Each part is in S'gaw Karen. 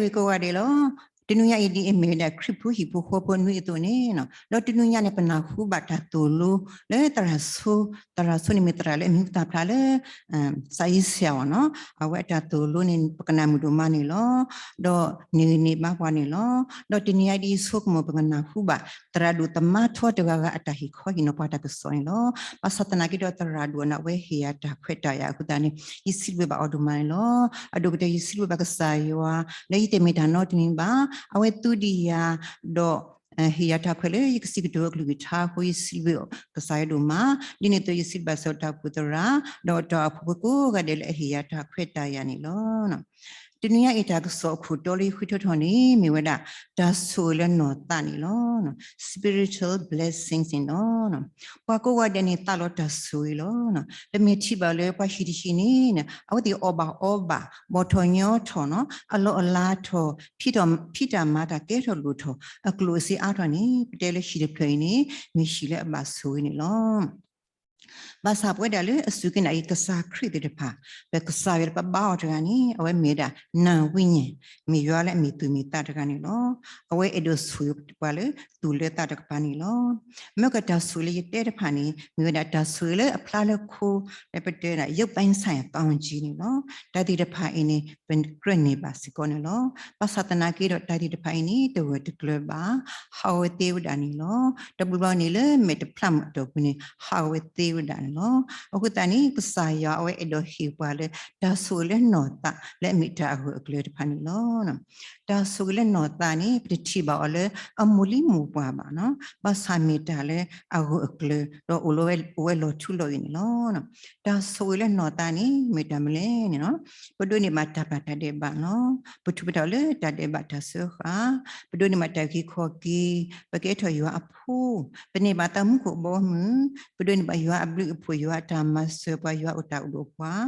ဂ့ၤကိးဂၤဒဲးလီၤ. တနွံညါအံၤဒ်အမ့ၢ်ဝဲဒၣ်ခရံာ်ဖိဟံၣ်ဖိဃီဖိနွံအသိးန့ၣ်, ဒီးတနွံညါန့ၣ် ပနၢ်ဟူဘၣ်တၢ်သိၣ်လိလၢသရၣ်ဆိ, သရၣ်ဆိန့ၣ်မ့ၢ်သရၣ်လၢအမံၤဟူသၣ်ဖျါလၢ စးအ့ဆံးအီၤနီၤ, အဝဲအတၢ်သိၣ်လိန့ၣ် ပကနၣ်မုာ်ဒိၣ်မးန့ၣ်လီၤ. ဒီးန့ၢ်ဂံၢ်န့ၢ်ဘါပှၤန့ၣ်လီၤ. ဒီးတနံၤညါအံၤဒ်ဆိကမိၣ် ပကနၢ်ဟူဘၣ် သရၣ်ဒိၣ်သမါထီတဂၤဂၤအတၢ်ဟ့ၣ်ခီဟ့ၣ်နီၤပှၤတၢ်ကစီၣ်န့ၣ်လီၤ. ဘၣ်ဆၣ်သနာ်က့ဒီးသရၣ်ဒိၣ်န့ၣ် အဝဲဟ့ၣ်ယၤတၢ်ခွဲးတၢ်ယာ်အဃိသတးန့ၣ် ယစံးဘျုးဘၣ်အီၤဒိၣ်မးန့ၣ်လီၤ. အဒိၣ်ကတၢၢ်ယစံးဘျုးဘၣ်ကစၢ်ယွၤ လၢယတမ့ၢ်တၢ်နီတမံၤဘၣ်, အဝဲသူဒံးယၤ ဒီး ဟ့ၣ်ယၤတၢ်ခွဲးလၢယကစံးကတိၤအကလုၢ်ကထါအဃိ ယစံးဘျုးကစၢ်ယွၤဒိၣ်မး, ဒ်န့ၣ်အသိးယစံးဘျုးဘၣ်စီၤတၢ်အိၣ်ဖှိၣ်သရၣ်, ဒီးတၢ်အိၣ်ဖှိၣ်ဖိကိးဂၤဒဲးလၢအဟ့ၣ်ယၤတၢ်ခွဲးတၢ်ယာ်န့ၣ်လီၤ. တနံၤညါအံၤတၢ်ကစီၣ်အခိၣ်တီလၢယဃုထၢထီၣ်န့ၣ် မ့ၢ်ဝဲဒၣ် တၢ်ဆိၣ်ဂ့ၤလၢနီၢ်သးန့ၣ်လီၤ. Spiritual blessings န့ၣ်လီၤ. ပှၤကိးဂၤဒဲးန့ၣ်သးလီၤတၢ်ဆိၣ်ဂ့ၤလီၤ. ပမ့ၢ်ထံၣ်ဘၣ်လၢပှၤဟံၣ်တဟံၣ်န့ၣ် အဝဲသ့ၣ်အီၣ်ဘၣ်အီဘၣ် ဘီၣ်ထီၣ်ညီထီၣ်နီၤ အလီၢ်အလၤထီၣ် ဖံးတၢ်မၤတၢ်ကဲထီၣ်လိၣ်ထီၣ် အကျိၣ်အစ့အါထီၣ်န့ၣ် ပတဲလၢဟံၣ်တဖျၢၣ်အံၤန့ၣ် မ့ၢ်ဟံၣ်လၢအဘၣ်ဆိၣ်ဂ့ၤန့ၣ်လီၤ. ဘၣ်ဆၣ်ပဝဲဒၣ်လၢအစူၢ်က့ၤနာ်က့ၤကစၢ်ခရံာ်သ့ၣ်တဖၣ် ပကစၢ်ယွၤလၢပဘါအီၤတဂၤန့ၣ် အဝဲမ့ၢ်ဝဲဒၣ် နၢ်ဝံၣ်ညံၣ် မ့ၢ်ယွၤလၢအမ့ၢ်သူၣ်မ့ၢ်သးတဂၤန့ၣ်လီၤ. အဝဲအဲၣ်ဒိးဆိၣ်ဂ့ၤပှၤလၢသူၣ်လၢသးတကပၤန့ၣ်လီၤ. မ့ၢ်ကတၢ်ဆိၣ်ဂ့ၤလၢယတဲတဖၣ်န့ၣ် မ့ၢ်ဝဲဒၣ်တၢ်ဆိၣ်ဂ့ၤလၢအဖျါလၢခိ လၢပတဲဒၣ် ရုပ်ပိုင်းဆိုင်ရာ ကောင်းချီး န့ၣ်လီၤ. တၢ်သ့ၣ်တဖၣ်အံၤန့ၣ် ပကြၢးန့ၢ်ဘၣ်စ့ၢ်ကီးန့ၣ်လီၤ. ဘၣ်ဆၣ်သနာ်က့ဒီးတၢ်သ့ၣ်တဖၣ်အံၤန့ၣ် တဂၢၢ်တကျၢၤဘၣ် ဟးဂီၤဝဲသ့ဝဲဒၣ်န့ၣ်လီၤ. တဘျီဘျီန့ၣ်လၢမဲာ်တဖျးမုၢ်အတီၢ်ပူၤန့ၣ် ဟးဂီၤဝဲသ့ဝဲဒၣ်န့ၣ်လီၤ. အဃိသတးန့ၣ် ကစၢ်ယွၤအဝဲအဲၣ်ဒိးဟ့ၣ်ပှၤလၢ တၢ်ဆိၣ်ဂ့ၤလၢနီၢ်သးလၢအမ့ၢ်တၢ်အဂၢၢ်အကျၢၤတဖၣ်န့ၣ်လီၤ. တၢ်ဆိၣ်ဂ့ၤလၢနီၢ်သးန့ၣ် ပတထံၣ်ဘၣ်အီၤလၢအမိၢ်လံမိၢ်ပှၢ်ဘၣ်နီၤ, ဘၣ်ဆၣ်မ့ၢ်တၢ်လၢအဂၢၢ်အကျၢၤ ဒီးအိၣ်လီၤဝဲ အိၣ်ဝဲလီၤထူလီၤယိာ်န့ၣ်လီၤ. တၢ်ဆိၣ်ဂ့ၤလၢနီၢ်သးန့ၣ် မ့ၢ်တၢ်မနုၤလဲၣ်န့ၣ်နီၤ, ပဒိးန့ၢ်ဘၣ်တၢ်ပျၢ်တၢ်ဒဲးဘးလီၤ. ပထူးပတီၢ်လၢတၢ်ဒဲးဘးတၢ်စၢဃာ်, ပဒိးန့ၢ်ဘၣ်တၢ်ဂ့ၤခီၣ်က့ၤ, ပကဲထီၣ်ယွၤအဖိ, ပန့ၢ်ဘၣ်သးမူခိၣ်ဘီမုၢ်, ပဒိးန့ၢ်ဘၣ်ယွၤအဘျုးအဖှိၣ်, ယွၤအတၢ်မၤစၢၤပှၤ, ယွၤအတၢ်အိၣ်ဒီးပှၤ,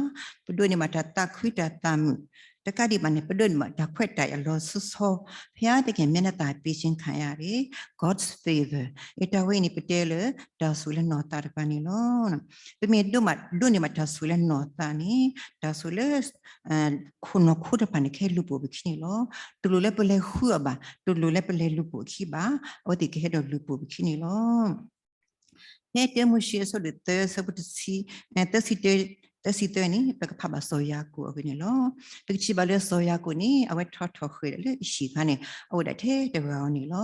ပဒိးန့ၢ်ဘၣ်တၢ်သးခုတၢ်သးမုာ်, တကးဒံးဘၣ်န့ၣ် ပဒိးန့ၢ်ဘၣ်တၢ်ခွဲးတၢ်ယာ်လီၤဆီဆီ, ဘုရားသခင်မျက်နှာသာပေးခြင်းခံရတယ်, God's favor, အတၢ်ဝဲအံၤန့ၣ် ပတဲလၢ တၢ်ဆိၣ်ဂ့ၤလၢနီၢ်သးတဖၣ်န့ၣ်လီၤ. ပမ့ၢ်ဒိးန့ၢ်ဘၣ်တၢ်ဆိၣ်ဂ့ၤလၢနီၢ်သးန့ၣ် တၢ်ဆိၣ်ဂ့ၤလၢ ခိၣ်နီၢ်ခိတဖၣ်န့ၣ် ကဟဲလူၤပိာ်ပခံန့ၣ်လီၤ. တလိၣ်လၢပလဲၤဃုအီၤဘၣ်, တလိၣ်လၢပလဲၤလူၤပိာ်အခံဘၣ်, အဝဲသ့ၣ်ကဟဲဒီးလူၤပိာ်ပခံန့ၣ်လီၤ. ဖဲတၢမိၤၡ့အဆၢဒိၣ်သၢ ဆၢဖိတဆံ, သၢဆံတၢ, သၢဆံသၢန့ၣ် ပကဖးဘၣ်စီၤယၤကိာ်အဂ့ၢ်န့ၣ်လီၤ. ပကထံၣ်ဘၣ်လၢစီၤယၤကိာ်န့ၣ် အဝဲထီၣ်ထီၣ်ဃ့ၢ်ဒီးလၢအဟံၣ်အခါန့ၣ် အဝဲဒၣ်ထဲတဂၤဧိၤန့ၣ်လီၤ.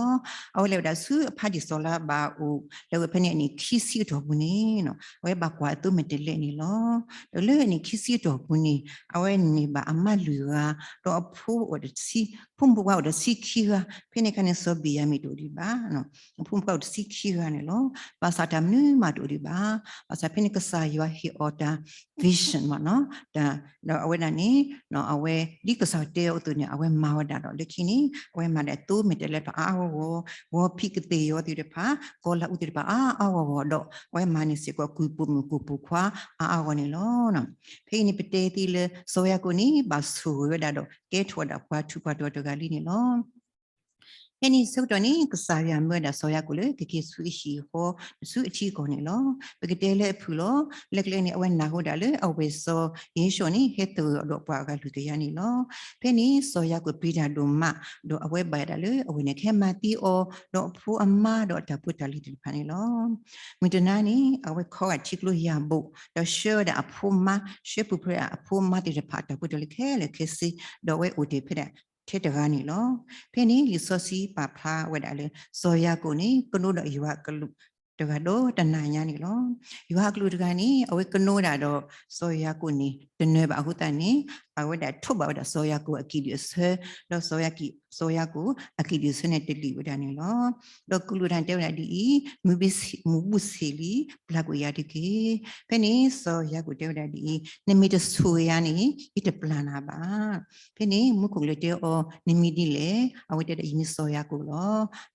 အဝဲလဲၤဝဲဒၣ်ဆူအဖါတံၢ်စီၤလါဘးအအိၣ်, လဲၤဝဲဖဲန့ၣ်အနံၣ်ခံဆံအတီၢ်ပူၤန့ၣ် အဝဲဘၣ်ကွၢ်အသိးမဲာ်တဲးလဲးန့ၣ်လီၤ. ဒီးလၢအနံၣ်ခံဆံအတီၢ်ပူၤန့ၣ် အဝဲန့ၢ်ဘၣ်အမါလွံၢ်ဂၤ, ဒီးအဖိအိၣ်ဒီးဆံ, ဖိမုၣ်ဖိခွါအိၣ်ဒီးဆံခံဂၤ, ဖဲန့ၣ်အခါန့ၣ် စီၤဘ့ၣ်ယၤမံၣ်တအိၣ်ဒံးဘၣ်. အဖိမုၣ်ဖိခွါအိၣ်ဒီးဆံခံဂၤန့ၣ်လီၤ. ဘၣ်ဆၣ်တၢ်မနုၤမးတအိၣ်ဒံးဘၣ်. ဘၣ်ဆၣ်ဖဲန့ၣ်ကစၢ်ယွၤဟ့ၣ်အီၤတၢ် vision မ့ၢ်နီၤ, ဒီးအဝဲဒၣ်န့ၣ် အဝဲဒ်ကစၢ်ယွၤတဲအီၤအသိးန့ၣ် အဝဲမၤဝဲဒၣ်ဒီး လၢခံန့ၣ် အဝဲမၤဒၣ်သိမဲာ်တဲးလဲးတဖၣ်အါအါဂီၢ်ဂီၢ်, ဂီၤဖံးကသ့ၣ်ယီၤသ့ၣ်တဖၣ်, ကီၤလၤအူသ့ၣ်တဖၣ်အါအါဂီၢ်ဂီၢ်ဒီး အဝဲမၤန့ၢ်စ့ၢ်ကီးကုၢ်ပိာ်မုၣ်ကိၢ်ပိာ်ခွါအါအါဂီၢ်န့ၣ်လီၤ. ဖဲအံၤန့ၣ်ပတဲသ့လၢ စီၤယၤကိာ်န့ၣ် ဘၣ်ဆိၣ်ဂ့ၤဝဲဒၣ်ဒီး ကဲထီၣ်ဝဲဒၣ်ပှၤထူးပှၤတီၤတဂၤလံန့ၣ်လီၤ. ဖဲန့ၣ်ဆၢကတီၢ်န့ၣ် ကစၢ်ယွၤမၢဝဲဒၣ်စီၤယၤကိာ်လၢကက့ၤဆူအဟံၣ်အဃီ ဆူအထံအကီၢ်န့ၣ်လီၤ. ပကတဲလၢအဖုၣ်လီၤ. လၢကျဲန့ၣ် အဝဲနၢ်ဟူဒၣ်လၢအဝဲၢ်စီၤဧ့ၡီၤန့ၣ် ဟဲသဂၢၢ်အီၤဒီးပှၤအဂၤလွံၢ်ကယၤန့ၣ်လီၤ. ဖဲန့ၣ်စီၤယၤကိာ်ပျံၤတၢ်ဒိၣ်မး, ဒီးအဝဲဘၣ်ဒၣ်လၢအဝဲၢ်န့ၣ်ကဟဲမၤသံအီၤ, ဒီးအဖိအမါဒီးအတၢ်ဖိတၢ်လံၤသ့ၣ်တဖၣ်န့ၣ်လီၤ. မုၢ်တနၤန့ၣ် အဝဲခီဂာ်ထံကျိယၤဘိး, ဒီးဆှၢဝဲဒၣ်အဖိမါ, ဆှၢပူၤဖျဲးဒၣ်အဖိမါသ့ၣ်တဖၣ်အတၢ်ဖိတၢ်လံၤခဲလၢာ်ခဲဆ့, ဒီးအဝဲအိၣ်တ့ၢ်ဖဲဒၣ်ထဲတဂၤန့ၣ်လီၤ. ဖဲန့ၣ်လံာ်စီဆှံပာ်ဖျါဝဲဒၣ်လၢ စီၤယၤကိာ်န့ၣ် ကနိဒီးယွၤအကလူးတဂၤဒီးတနၤညါန့ၣ်လီၤ. ယွၤအကလူးတဂၤန့ၣ် အဝဲကနိဒၣ်ဒီးစီၤယၤကိာ်န့ၣ် တနၢၤဘၣ်အဃိသတးန့ၣ် အဝဲဒၣ်ထိးဘၣ်ဝဲဒၣ်စီၤယၤကိာ်အကံၣ်ဒုၣ်အဆၢ, ဒီးစီၤယၤကိာ်အကံၣ်ဒုၣ်အဆၢန့ၣ်တလံာ်ဝဲဒၣ်န့ၣ်လီၤ. ဒီးကလူးတဂၤန့ၣ်တဲဝဲဒၣ်ဒ်အံၤ, မုၢ်ဘုဆ့ၣ်လံ, ပျၢ်ကွံာ်ယၤတက့ၢ်. ဖဲန့ၣ်စီၤယၤကိာ်တဲဝဲဒၣ်ဒ်အံၤ, နမ့ၢ်တဆိၣ်ဂ့ၤယၤန့ၣ် ယတပျၢ်နၤဘၣ်. ဖဲန့ၣ်မူခိၣ်ကလူးတဲအီၤ, နမံၤဒ်လဲၣ်. အဝဲတဲဒၣ်အံၤမ့ၢ်စီၤယၤကိာ်လီ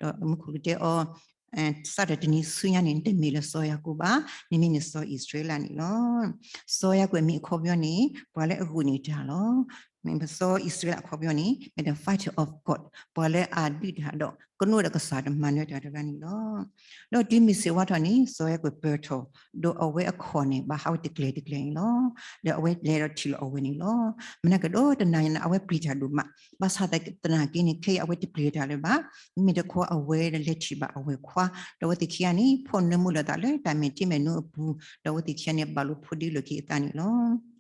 ၤ. ဒီးမူခိၣ်ကလူးတဲအီၤ, စးထီၣ်တနံၤဆူညါန့ၣ် နတမ့ၢ်လၢစီၤယၤကိာ်ဘၣ်, နမ့ၢ်မ့ၢ်စီၤအံၣ်စရ့လးန့ၣ်လီၤ. စီၤယၤကိာ်အမံၤအခီပညီန့ၣ် ပှၤလၢအဂုာ်န့ၢ်တၢ်လီၤ. စီၤအံၣ်စရ့လးအခီပညီန့ၣ် မ့ၢ်ဒၣ် fighter of God, ပှၤလၢအဒုးတၢ်ဒီး ကနိဒီးကစၢ်ဒီးမၤနၢၤတၢ်တဂၤန့ၣ်လီၤ. ဒီးတုၤမ့ၢ်စ့ၢ်ဝါထီၣ်န့ၣ် စီၤယၤကိာ်ပၢၢ်ထီၣ်, ဒီးအဝဲအခီၣ်န့ၣ် ဘၣ်ဟးဝဲတကျဲၤတကျဲၤန့ၣ်လီၤ. ဒီးအဝဲလဲၤဒီးထံၣ်လီၤအဝဲန့ၣ်လီၤ. မနုၤကဒီးတနၤညါန့ၣ် အဝဲပျံၤတၢ်ဒိၣ်မး, ဘၣ်ဆၣ်သနာ်က့န့ၣ် ခဲအံၤအဝဲတပျံၤတၢ်လၢၤဘၣ်. မ့မ့ၢ်တခီအဝဲလဲၤထံၣ်ဘၣ်အဝဲၢ်ခွါ, ဒီးအဝဲသ့ၣ်ခံဂၤန့ၣ် ဖီၣ်နၢမူလီၤသးလၢတၢ်မဲာ်ထံမဲာ်နိအပူၤ, ဒီးအဝဲသ့ၣ်ခံဂၤန့ၣ် ဘၣ်လိာ်ဖိးဒ့လိာ်က့ၤအသးန့ၣ်လီၤ.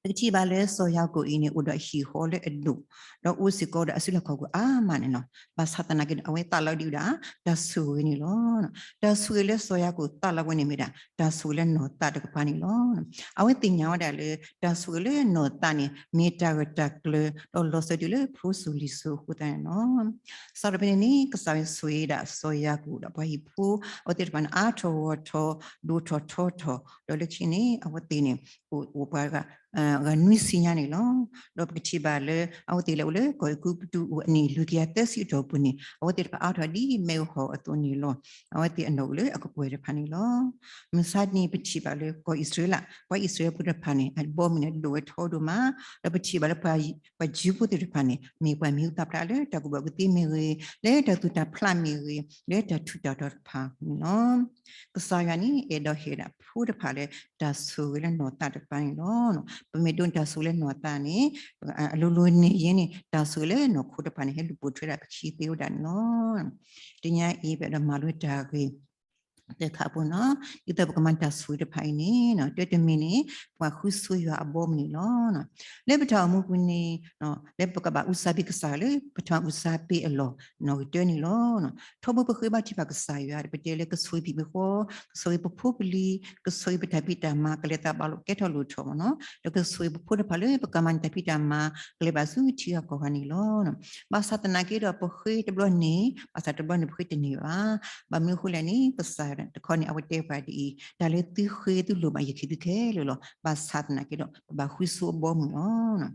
ပကထံၣ်ဘၣ်လၢစီၤယၤကိာ်အံၤန့ၣ် အိၣ်ဒီးဟံၣ်ဃီလၢအဒိၣ်, ဒီးအိၣ်စ့ၢ်ကီးဒီးအစုလီၢ်ခီၣ်ခိၣ်အါမးန့ၣ်လီၤ. ဘၣ်ဆၣ်သနာ်က့န့ၣ် အဝဲသးလီဒံးဝဲဒၣ် တၢ်ဆိၣ်ဂ့ၤန့ၣ်လီၤ. တၢ်ဆိၣ်ဂ့ၤလၢစီၤယၤကိာ်သးလီဝဲန့ၣ်မ့ၢ်ဒၣ် တၢ်ဆိၣ်ဂ့ၤလၢနီၢ်သးတကပၤန့ၣ်လီၤ. အဝဲသ့ၣ်ညါဝဲဒၣ်လၢ တၢ်ဆိၣ်ဂ့ၤလၢနီၢ်သးန့ၣ် မ့ၢ်တၢ်ဂၢၢ်တၢ်ကျၢၤ ဒီးလီၤစၢၤတုၤလၢဖိစိၤလံၤစိၤအဃိသတးန့ၣ်လီၤ. စးထီၣ်ဖဲန့ၣ်န့ၣ် ကစၢ်ယွၤဆိၣ်ဂ့ၤဒၣ်စီၤယၤကိာ်ဒီးပှၤဟံၣ်ဖိ အဝဲသ့ၣ်တဖၣ်န့ၣ် အါထီၣ်ဂီၢ်ထီၣ် ဒိၣ်ထီၣ်ထီထီၣ်, ဒီးလၢခံန့ၣ် အဝဲသ့ၣ်န့ၣ် အိၣ်ပှၤ ဂၤနွံဆံညါန့ၣ်လီၤ. ဒီးပကထံၣ်ဘၣ်လၢ အဝဲသ့ၣ်လၢအိၣ်လၢကီၢ်အဲၤကူပတူးအိၣ်အနံၣ်လွံၢ်ကယၤသၢဆံအတီၢ်ပူၤန့ၣ် အဝဲသ့ၣ်တဖၣ်အါထီၣ်ဒ်မ့ၣ်အူဟီၣ်အသိးန့ၣ်လီၤ. အဝဲသ့ၣ်အနီၣ်အိၣ်လၢအကကွဲၢ်တဖၣ်န့ၣ်လီၤ. မုၢ်ဆါန့ၣ် ပထံၣ်ဘၣ်လၢကီၢ်အံၣ်စရ့လး ပှၤအံၣ်စရ့လးဖိတဖၣ်န့ၣ် အဘီအမုၢ်န့ၣ်ဒိၣ်ဝဲထီဒိၣ်မး, ဒီးပထံၣ်ဘၣ်လၢ ပှၤယူးဖိသ့ၣ်တဖၣ်န့ၣ် မ့ၢ်ပှၤမံၤဟူသၣ်ဖျါလၢတၢ်ကူၣ်ဘၣ်ကူၣ်သ့မ့ၢ်ဂ့ၤ, လၢတၢ်သူၣ်တၢ်ဖျးမ့ၢ်ဂ့ၤ, လၢတၢ်ထူးတၢ်တီၤတဖၣ်န့ၣ်လီၤ. ကစၢ်ယွၤန့ၣ် အဲၣ်ဒိးဟ့ၣ်ဒၣ်ဖိတဖၣ်လၢ တၢ်ဆိၣ်ဂ့ၤလၢနီၢ်သးတကပၤန့ၣ်လီၤ. ပမ့ၢ်ဒိးတၢ်ဆိၣ်ဂ့ၤလၢနီၢ်သးန့ၣ် အလိၤလိၤန့ၣ်ယဲန့ၣ် တၢ်ဆိၣ်ဂ့ၤလၢနီၢ်ခိတဖၣ်န့ၣ် ဟဲလူၤပိာ်ထွဲဒၣ်ပခံသ့ဝဲဒၣ်န့ၣ်လီၤ. တနံၤအံၤ ပအဲၣ်ဒိးမၤလိတၢ်ဂ့ၢ် သၢခါအပူၤန့ၣ်, ဒ်သိးပကမၤတၢ်ဆိၣ်ဂ့ၤတဖၣ်အံၤန့ၣ် တၢ်တမံၤန့ၣ် ပှၤဃုဆိယွၤအဘီအမုၢ်န့ၣ်လီၤ. လၢပတၢ်အိၣ်မူပူၤန့ၣ် လၢပကဘၣ်အုၣ်ဆါဘံၣ်ကစၢ်လၢ ပထီၣ်အုၣ်ဆါဘံၣ်အလီၢ်နီၣ်ဂံၢ်တၢန့ၣ်လီၤ. ထီဘိပဃ့ဘါထုကဖၣ်ကစၢ်ယွၤ ပတဲလၢကဆိၣ်ဂ့ၤပဟံၣ်ပဃီ, ကဆိၣ်ဂ့ၤပဖိပလံၤ, ကဆိၣ်ဂ့ၤပတၢ်ဖံးတၢ်မၤ ကလဲၤသးဘၣ်လိာ်ကဲထီၣ်လိၣ်ထီၣ်မ့ၢ်န့ၣ်, ဒီးကဆိၣ်ဂ့ၤပဖိတဖၣ်လၢပကမၤန့ၢ်တၢ်ဖံးတၢ်မၤ ကလဲၤဘၣ်ဆူထံဂၤကီၢ်ဂၤန့ၣ်လီၤ. ဘၣ်ဆၣ်သနာ်က့ဒီး ပဃ့တဘျီန့ၣ် ဘၣ်ဆၣ်တဘျီန့ၣ် ပဃ့တန့ၢ်ဘၣ်. ဘၣ်မနုၤအဃိလဲၣ်န့ၣ် ကစၢ်တခီန့ၣ် အဝဲတဲပှၤဒ်အံၤ, တၢ်လၢသုဃ့သုလိၣ်ဘၣ် ယကဟ့ၣ်သုခဲလၢာ်လီၤ. ဘၣ်ဆၣ်သနာ်က့ဒီး ပဘၣ်ဃုဆိအဘီအမုၢ်လီၤ.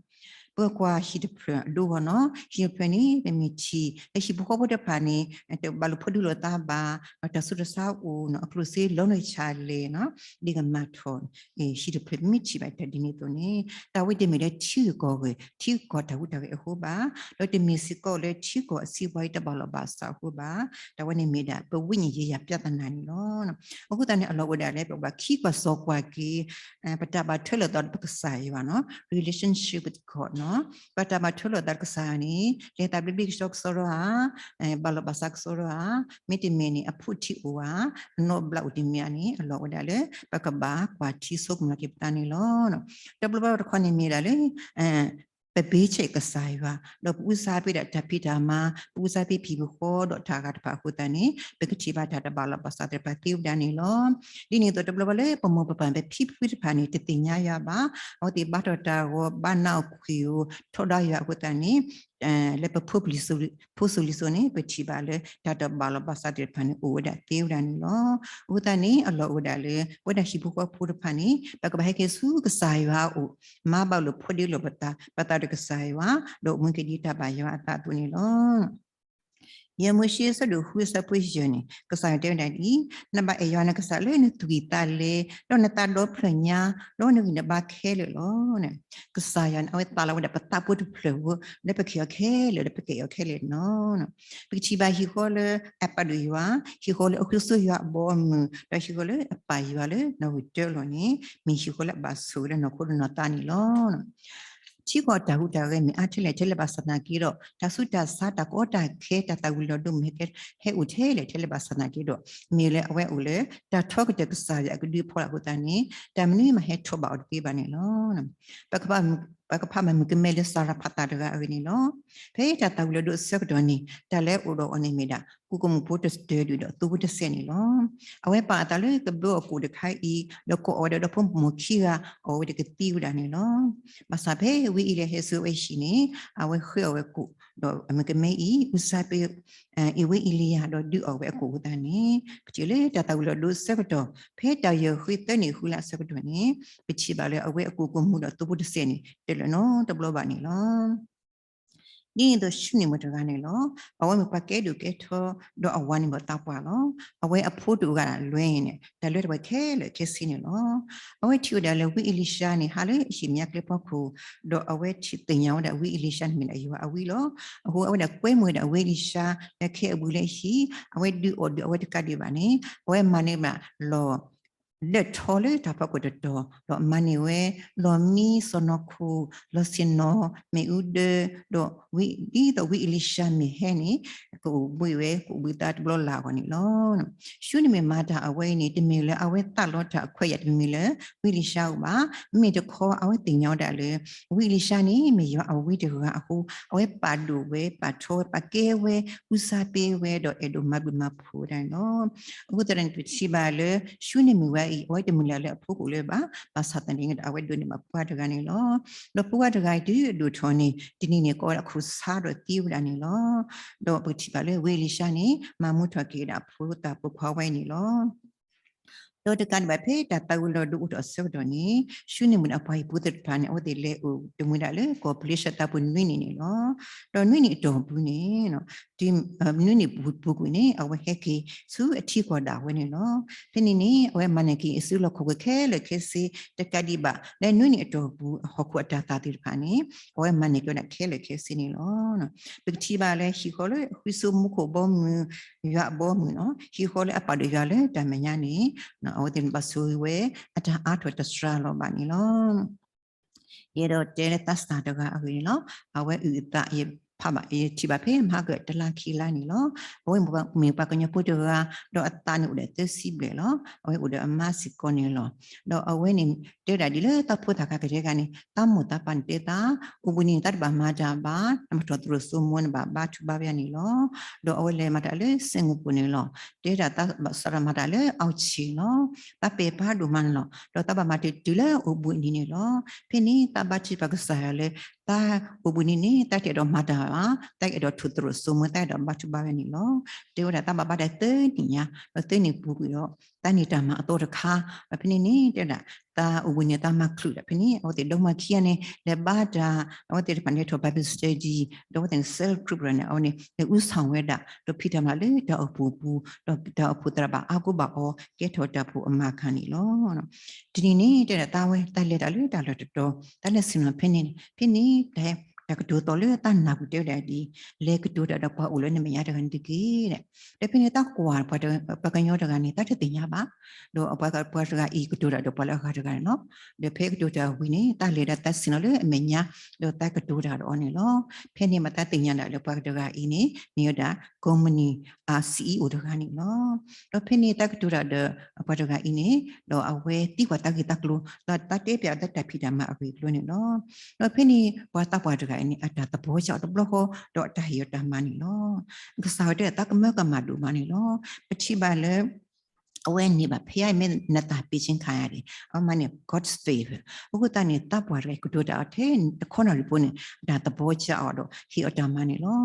ပကွၢ်ဟံၣ်တဖျၢၣ်အဒိဂီၢ်န့ၣ်, ဟံၣ်တဖျၢၣ်န့ၣ် ပမ့ၢ်ထံၣ်လၢဟံၣ်ဖိဃီဖိတဖၣ်န့ၣ် တဘၣ်လိာ်ဖိးဒ့လိာ်သးဘၣ်, တၢ်ဆူးတၢ်ဆါအိၣ်န့ၣ်, အကျိၣ်စ့လီၤနုာ်ဆါလဲၣ်န့ၣ်, ဒ်ကမၤထီၣ် ဟံၣ်တဖျၢၣ် ပမ့ၢ်ထံၣ်ဘၣ်တၢ်ဒ်န့ၣ်အသိးန့ၣ် တၢ်ဝဲတမ့ၢ်လၢထံဂုၤကီၢ်ဂၤ, ထံကီၢ်တၢ်ဟူးတၢ်ဂဲၤအဃိဘၣ်, ဒီးတမ့ၢ်စ့ၢ်ကီးလၢထံကီၢ်အစီးပွားရေးတဘၣ်လိာ်ဘၣ်စးအဃိဘၣ်, တၢ်ဝဲန့ၣ်မ့ၢ်ဒၣ် ပဝိညာဉ်ရေးရာပြဿနာန့ၣ်လီၤ. အဃိသတးန့ၣ် အလီၢ်အိၣ်ဝဲဒၣ်လၢ ပကဘၣ်ခံကွၢ်စိကွၢ်က့ၤ ပတၢ်ဘၣ်ထွဲလိာ်သးဒီးပကစၢ်ယွၤန့ၣ်, relationship with God န့ၣ်, ပတၢ်ဘၣ်ထွဲလိာ်သးဒီးကစၢ်ယွၤန့ၣ် လဲၤသးဘျ့ဘျ့ကဆှီကဆှီဒီးဧါ, ဘၣ်လိာ်ဘၣ်စးကဆှီဒီးဧါ, မ့တမ့ၢ်န့ၣ် အဖှိၣ်ထံအိၣ်ဧါ, အနီၣ်ဘျးအိၣ်တမံၤဧါန့ၣ် အလီၢ်အိၣ်ဝဲဒၣ်လၢ ပကဘၣ်ကွၢ်ထံဆိကမိၣ်လီၤက့ၤပသးန့ၣ်လီၤ. တဘျီဘျီတခီန့ၣ်မ့ၢ်ဒၣ်လၢ ပဘ့ဆဲးကစၢ်ယွၤ, ဒီးပအုၣ်ဆါဘံၣ်ဒၣ်တၢ်ဖံးတၢ်မၤ, ပအုၣ်ဆါဘံၣ်ဟံၣ်ဖိဃီဒီးတၢ်ဂၤတဖၣ်အဃိသတးန့ၣ် ပကထံၣ်ဘၣ်တၢ်တဘၣ်လိာ်ဘၣ်စးသ့ၣ်တဖၣ်သ့ဝဲဒၣ်န့ၣ်လီၤ. ဒ်န့ၣ်အသိးတဘျီဘျီလၢပမိၢ်ပပၢ်ပဖံပဖုတဖၣ်န့ၣ် တသ့ၣ်ညါယွၤဘၣ်, အဝဲသ့ၣ်ဘါထီၣ်တၢ်ဂီၤ ဘၣ်နးအီၣ်ခွံၣ်အီၤ ထီဒါယွၤအဃိသတးန့ၣ် လၢပဖိပလံၤ ဖိစိၤလံၤစိၤန့ၣ် ပထံၣ်ဘၣ်လၢတၢ်တဘၣ်လိာ်ဘၣ်စးသ့ၣ်တဖၣ်န့ၣ် အိၣ်ဝဲဒၣ်သ့ဝဲဒၣ်န့ၣ်လီၤ. အဃိသတးန့ၣ် အလီၢ်အိၣ်ဝဲဒၣ်လၢ ပဝဲဒၣ်ဟံၣ်ဖိဃီဖိတဖၣ်န့ၣ် ပကဘၣ်ဟဲက့ၤဆူကစၢ်ယွၤအအိၣ်, မၤဘၣ်လိာ်ဖိးဒ့လိာ်ပသး, ပသးဒီးကစၢ်ယွၤ, ဒီးအိၣ်မူက့ၤဒ်တၢ်ဘၣ်ယွၤအသးအသိးန့ၣ်လီၤ. ယဲၢ်မိၤၡ့ အဆၢဒိၣ်ဃု အဆၢဖိယဲၢ်န့ၣ် ကစၢ်ယွၤတဲဝဲဒၣ်ဒ်အံၤ, နဘၣ်အဲၣ်ယွၤနကစၢ်လၢနသွံၣ်သးလဲ, ဒီးနသးဒီဖျၢၣ်ညါ, ဒီးနဂံၢ်နဘါခဲလၢာ်လီၤ. ကစၢ်ယွၤန့ၣ် အဝဲသးလီဝဲဒၣ်ပသးဖိတဖျၢၣ်ဧိၤ, လၢပကဟ့ၣ်အီၤခဲလၢာ် လၢပကအဲၣ်အီၤခဲလၢာ်န့ၣ်လီၤ. ပကထံၣ်ဘၣ်ဟံၣ်ဃီလၢအပာ်ဒိၣ်ယွၤ, ဟံၣ်ဃီလၢအဃုဆိယွၤအဘီအမုၢ်, ဒီးဟံၣ်ဃီလၢအပာ်ယွၤလၢနီၣ်ဂံၢ်တၢလီၤန့ၣ် မ့ၢ်ဟံၣ်ဃီလၢအဘၣ်ဆိၣ်ဂ့ၤလၢနီၢ်ခိဒီးနီၢ်သးန့ၣ်လီၤ. ထံကီၢ်တၢ်ဟူးတၢ်ဂဲၤမ့ၢ်အါထဲလဲၣ်ထဲလဲၣ်ဘၣ်ဆၣ်သနာ်က့ဒီး တၢ်ဆူးတၢ်ဆါ တၢ်ကီတၢ်ခဲ တၢ်သၣ်ဝံၤလီၤဒိမ့ၢ်ဟဲကဲ ဟဲအိၣ်ထဲလဲၣ်ထဲလဲၣ်ဘၣ်ဆၣ်သနာ်က့ဒီး မ့ၢ်လၢအဝဲအိၣ်လၢ တၢ်ထီကတၢၢ်ကစၢ်ယွၤအကဒုအဖီလာ်အဃိသတးန့ၣ် တၢ်မနုၤမးဟဲထီၣ်ဘၣ်အီၤတသ့ဘၣ်န့ၣ်လီၤ. ပကဖးမုၢ်ကမဲလၢစၤရၤဖးသးတဂၤအဂ့ၢ်န့ၣ်လီၤ. ဖဲတၢ်သၣ်ဝံၤလီၤဒိအဆၢကတီၢ်န့ၣ် တၢ်လၢအိၣ်ဒီးအီၤန့ၣ်မ့ၢ်ဒၣ် ကူၣ်ကမူၣ်ဖိတစၢၤဒုၣ်ဒီးသိဖိတစဲးန့ၣ်လီၤ. အဝဲပာ်အသးလၢကဘၢအီၤကိၣ်တခါအံၤ ဒီးကိးအီၤဝဲဒၣ်ဒီဖိမိၢ်ခံဂၤ အီၣ်ဝဲတကသံဝဲဒၣ်န့ၣ်လီၤ. ဘၣ်ဆၣ်ဖဲဝ့ၢ်အ့လံယၤဟဲဆူအဝဲဟံၣ်န့ၣ် အဝဲဃ့အီၣ်ဝဲကိၣ် ဒီးအမုၢ်ကမဲအံၤ အုၣ်ဆါပ့ အ့ဝ့ၢ်အ့လံယၤ ဒီးဒုးအီၣ်ဝဲအကိၣ်အဃိသတးန့ၣ် ပထံၣ်လၢတၢ်သၣ်ဝံၤလီၤဒိအဆၢကတီၢ် ဖဲတၢ်ယဲၢ်ဃ့သၢနံၣ်ဃုလါအဆၢကတီၢ်န့ၣ် ပထံၣ်ဘၣ်လၢအဝဲအကူၣ်ကမူၣ်ဒီးသိဖိတစဲးန့ၣ် တလၢာ်နီတဘျီဘၣ်န့ၣ်လီၤ. ဒ်န့ၣ်အသိး ၡူနံၣ်မုၣ်တဂၤန့ၣ်လီၤ. အဝဲမ့ၢ်ပှၤကဲဒိၣ်ကဲထီ ဒီးအဝၤန့ၣ်မ့ၢ်သးပှၢ်လီၤ. အဝဲအဖိတဂၤဒၣ်လွဲန့ၣ် တၢ်လၢတၢ်ပှဲၤခဲလၢာ်ခဲဆ့န့ၣ်လီၤ. အဝဲထံၣ်ဝဲဒၣ်လၢဝံအ့လံၡါန့ၣ် ဟးလၢအဟံၣ်မဲာ်ညါကျဲဖီခိၣ်, ဒီးအဝဲထံၣ်သ့ၣ်ညါဝဲဒၣ်ဝံအ့လံၡါန့ၣ်မ့ၢ်ဒၣ်ယွၤအဝံလီၤ. အဃိအဝဲဒၣ်ကွဲမုာ်ဝဲဒၣ်ဝံအ့လံၡါ လၢခဲအဘုလၢအဟံၣ်, အဝဲဒုးအိၣ်ဒုးအဝဲတကးဒံးဘၣ်န့ၣ် အဝဲမၤန့ၢ်ဘၣ်လီၢ် ဒၢးထီလၢတၢ်ဖီခိၣ်တတီၤ, ဒီးမၤန့ၢ်ဝဲ လီၢ်မံ စီၢ်နီၤခိၣ်, လီၢ်ဆ့ၣ်နီၤ, မ့ၣ်အူဒၢ, ဒီးဝံ ဒ်သိးဝံအ့လံၡါမ့ၢ်ဟဲန့ၣ် ကအိၣ်ဘှံးဝဲ ကအိၣ်ဘှံးသးတဘျီလၢ်အဂီၢ်န့ၣ်လီၤ. ၡူနံၣ်မုၣ်မၤတၢ်အဝဲအံၤန့ၣ် တမ့ၢ်လၢအဝဲသးလီတၢ်အခွဲးယာ် တမ့ၢ်လၢ ဝံအ့လံၡါအအိၣ်ဘၣ်. မ့မ့ၢ်တခီ အဝဲသ့ၣ်ညါဝဲဒၣ်လၢ ဝံအ့လံၡါန့ၣ် မ့ၢ်ယွၤအဝံတဂၤအဃိ အဝဲပာ်ဒိၣ်ဝဲ ပာ်ထီဝဲ ပာ်ကဲဝဲ အူစါပ့ဝဲဒီးအဲၣ်ဒိးမၤဘျုးမၤဖှိၣ်ဝဲဒၣ်န့ၣ်လီၤ. အဃိသတးန့ၣ် ပထံၣ်ဘၣ်လၢ ၡူနံၣ်မုၣ်ဝဲအံၤ အဝဲတမုၢ်လၢ်လၢအဖိကိၣ်လၢၤဘၣ်, ဘၣ်ဆၣ်သနာ်က့ဒီး အဝဲဒိးန့ၢ်ဘၣ်ဖိခွါတဂၤန့ၣ်လီၤ. ဒီးဖိခွါတဂၤအံၤတုၤအဒိၣ်ထီၣ်န့ၣ် တနံၤန့ၣ် ကိးဝဲဒၣ်ခိၣ်ဆါဒီးသံဝဲဒၣ်န့ၣ်လီၤ. ဒီးပကထံၣ်ဘၣ်လၢဝံအ့လံၡါန့ၣ် မၤမူထီၣ်က့ၤဝဲဒၣ်အဖိသၣ်ပိာ်ခွါဝဲအံၤန့ၣ်လီၤ. ဒီးတကးဒံးဘၣ်ဖဲတၢ်သးဝံၤလီၤဒုးအိၣ်ထီၣ်အဆၢကတီၢ်န့ၣ် ၡူနံၣ်မုၣ်ဒီးအပှၤဟံၣ်ဖိသ့ၣ်တဖၣ်န့ၣ် အဝဲသ့ၣ်လဲၤအိၣ်တမှံဒၣ်လၢကီၢ်ပလ့ၡါသးပူၤနွံနံၣ်န့ၣ်လီၤ. ဒီးနွံနံၣ်အတီၢ်ပူၤန့ၣ် နွံနံၣ်ပူၤကွံာ်န့ၣ် အဝဲဟဲက့ၤဆူအထံကီၢ်ဒၣ်ဝဲန့ၣ်လီၤ. ဖဲန့ၣ်န့ၣ် အဝဲမၤန့ၢ်က့ၤအစုလီၢ်ခီၣ်ခိၣ်ခဲလၢာ်ခဲဆ့ တကးဒံးဘၣ် လၢနွံနံၣ်အတီၢ်ပူၤ အဟီၣ်ခိၣ်အတၢ်သၣ်သ့ၣ်တဖၣ်န့ၣ် အဝဲမၤန့ၢ်က့ၤဝဲဒၣ်ခဲလၢာ်ခဲဆ့န့ၣ်လီၤ. ပကထံၣ်ဘၣ်လၢဟံၣ်ဃီလၢဃုဆိမိခိၣ်ဘီမုၢ် ယွၤအဘီမုၢ်န့ၣ် ဟံၣ်ဃီလၢအပာ်ဒိၣ်ယွၤလၢတၢ်မဲာ်ညါန့ၣ် အဝဲသ့ၣ်ဘၣ်ဆိၣ်ဂ့ၤဝဲ အတၢ်အါထီၣ်တစှၤလီၤဘၣ်န့ၣ်လီၤ. ယအဲၣ်ဒိးတဲလၢသးစၢ်တဂၤအဂ့ၢ်န့ၣ်လီၤ. အဝဲအုၣ်အသး ယဖးဘၣ် ယထံၣ်ဘၣ်ဖဲမဟါကတလါခံလါန့ၣ်လီၤ. အဝဲမ့ၢ်ပှၤကညီဖိတဂၤ ဒီးအသးန့ၣ်အိၣ်ဒီးသၢဆံဘျဲၣ်လီၤ. အဝဲအိၣ်ဒီးအမါစ့ၢ်ကီးန့ၣ်လီၤ. ဒီးအဝဲန့ၣ် တဲဒၣ်ဒ်လၢတၢ်ဖိသၣ်ခါကတဲဂၤန့ၣ် တၢ်မိၢ်တၢ်ပၢ်န့ၣ်တဲသး အိၣ်ဘှံးနံၤန့ၣ် တၢ်တဘၣ်မၤတၢ်ဘၣ်, နမၤထီၣ်သရိာ်စိမိၤ နဘၣ်ဘါထုဘါဝဲန့ၣ်လီၤ. ဒီးအဝဲလဲၤမၤတၢ်လၢစဲၣ်ငိၣ်ပူၤန့ၣ်လီၤ. တဲဒၣ်သးဘၣ်စးထီၣ်မၤတၢ်လၢအီၣ်ဆံးလီၤ. တၢ်ပဲာ်ဖးဒိၣ်မးန့ၣ်လီၤ. ဒီးတၢ်ဘၣ်မၤတၢ်တုၤလၢအိၣ်ဘှံးနံၤန့ၣ်လီၤ. ဖဲန့ၣ် တၢ်ဘါထုကဖၣ်ကစၢ်ယွၤလၢ တၢ်အိၣ်ဘှံးနံၤန့ၣ် တၢ်တအဲၣ်ဒိးမၤတၢ်ဘၣ်, တၢ်အဲၣ်ဒိးထီၣ်သရိာ်စိမိၤ တၢ်အဲၣ်ဒိးဘါထုဘါဝဲန့ၣ်လီၤ. တဲဝဲဒၣ်တၢ်ဘၣ်ဘါတၢ်သၢနံၣ်ညါ, ဒီးသၢနံၣ်ပူၤကွံာ်ဒီး တၢ်န့ၢ်တၢ်မၤအသီတခါ, ဒီးဖဲန့ၣ်န့ၣ် တဲဝဲဒၣ် တၢ်အိၣ်ဘှံးနံၤတၢ်မၤချုးဒီး ဖဲန့ၣ် အဝဲသ့ၣ်ဒီမါခံဂၤန့ၣ် လဲၤဘါတၢ်, အဝဲသ့ၣ်တဖၣ်န့ၣ်လဲၤထီၣ် Bible study, ဒီးအဝဲသ့ၣ်န့ၣ် cell group န့ၣ် အဝဲန့ၣ် လဲၤအူဆီၣ်ဝဲဒၣ် ဒီးဖံးတၢ်မၤလၢတၢ်အိၣ်ဖှိၣ်ပူၤ, ဒီးတၢ်အိၣ်ဖှိၣ်သရၣ်ဘၣ်အါကအိဘၣ်အီၤ ကဲထီၣ်တၢ်အိၣ်ဖှိၣ်အမၤကၤန့ၣ်လီၤ. တနံၤန့ၣ် တဲဒၣ်တၢ်ဝဲ တၢ်လဲၤတၢ်လၢတၢ်လီၢ်တတီၤ, တၢ်လဲၤဆ့ၣ်နီၤဖဲန့ၣ်, ဖဲန့ၣ် တၢ်ကတိၤသီၣ်လၢတၢ်နၢ်ပူၤတဲဝဲဒၣ်ဒ်, လဲၤကတိၤတၢ်ဒီးပှၤအိၣ်လၢနမဲာ်ညါတဂၤန့ၣ်တက့ၢ်. ဒီးဖဲန့ၣ် တၢ်ကွၢ်ပှၤကညီတဂၤန့ၣ် တၢ်တသ့ၣ်ညါဘၣ်, ဒီးပှၤတဂၤအံၤကတိၤတၢ်ဒီးပှၤလၢအဂၤတဂၤန့ၣ်လီၤ. ဒီးဖဲကတိၤတၢ်ဝံၤန့ၣ် တၢ်လဲၤဒီးတၢ်ဆ့ၣ်နီၤလၢအမဲာ်ညါ, ဒီးတၢ်ကတိၤတၢ်ဒီးအီၤန့ၣ်လီၤ. ဖဲန့ၣ်မၤတၢ်သ့ၣ်ညါဒၣ်လၢပှၤတဂၤအံၤန့ၣ် မ့ၢ်ဝဲဒၣ် ကိးမုၢ်နံၤ အ CEO တဂၤန့ၣ်လီၤ. ဒီးဖဲန့ၣ်တၢ်ကတိၤတၢ်ဒီးပှၤတဂၤအံၤန့ၣ်, ဒီးအဝဲသံကွၢ်တၢ်ဂ့ၢ်တၢ်ကျိၤ, ဒီးတၢ်တဲပျးအတၢ်ဖံးတၢ်မၤအဂ့ၢ်အကျိၤန့ၣ်လီၤ. ဒီးဖဲန့ၣ် ပှၤသးပှၢ်တဂၤအံၤန့ၣ် အတၢ်သဘီကၢ်အီၤတဘျီဃီ, ဒီးအတၢ်ဟ့ၣ်အီၤတၢ်မၤန့ၣ်လီၤ. ကစၢ်ယွၤတဲတၢ်ကမၢကမၣ်ဒိၣ်မးန့ၣ်လီၤ. ပထံၣ်ဘၣ်လၢ အဝဲန့ၢ်ဘၣ်ဖဲအံၤမ့ၢ်နတၢ်ပ့းကၠ့ခါယၤန့ၣ် အဝဲမၤန့ၢ် God's favor. အဃိသတးန့ၣ် သးပှၢ်တဂၤအံၤကတိၤတၢ်အီၤထဲတခီနီၣ်ရံၣ်ဖိန့ၣ် အတၢ်သဘီကၢ်အီၤဒီး ဟ့ၣ်အီၤတၢ်မၤန့ၣ်လီၤ.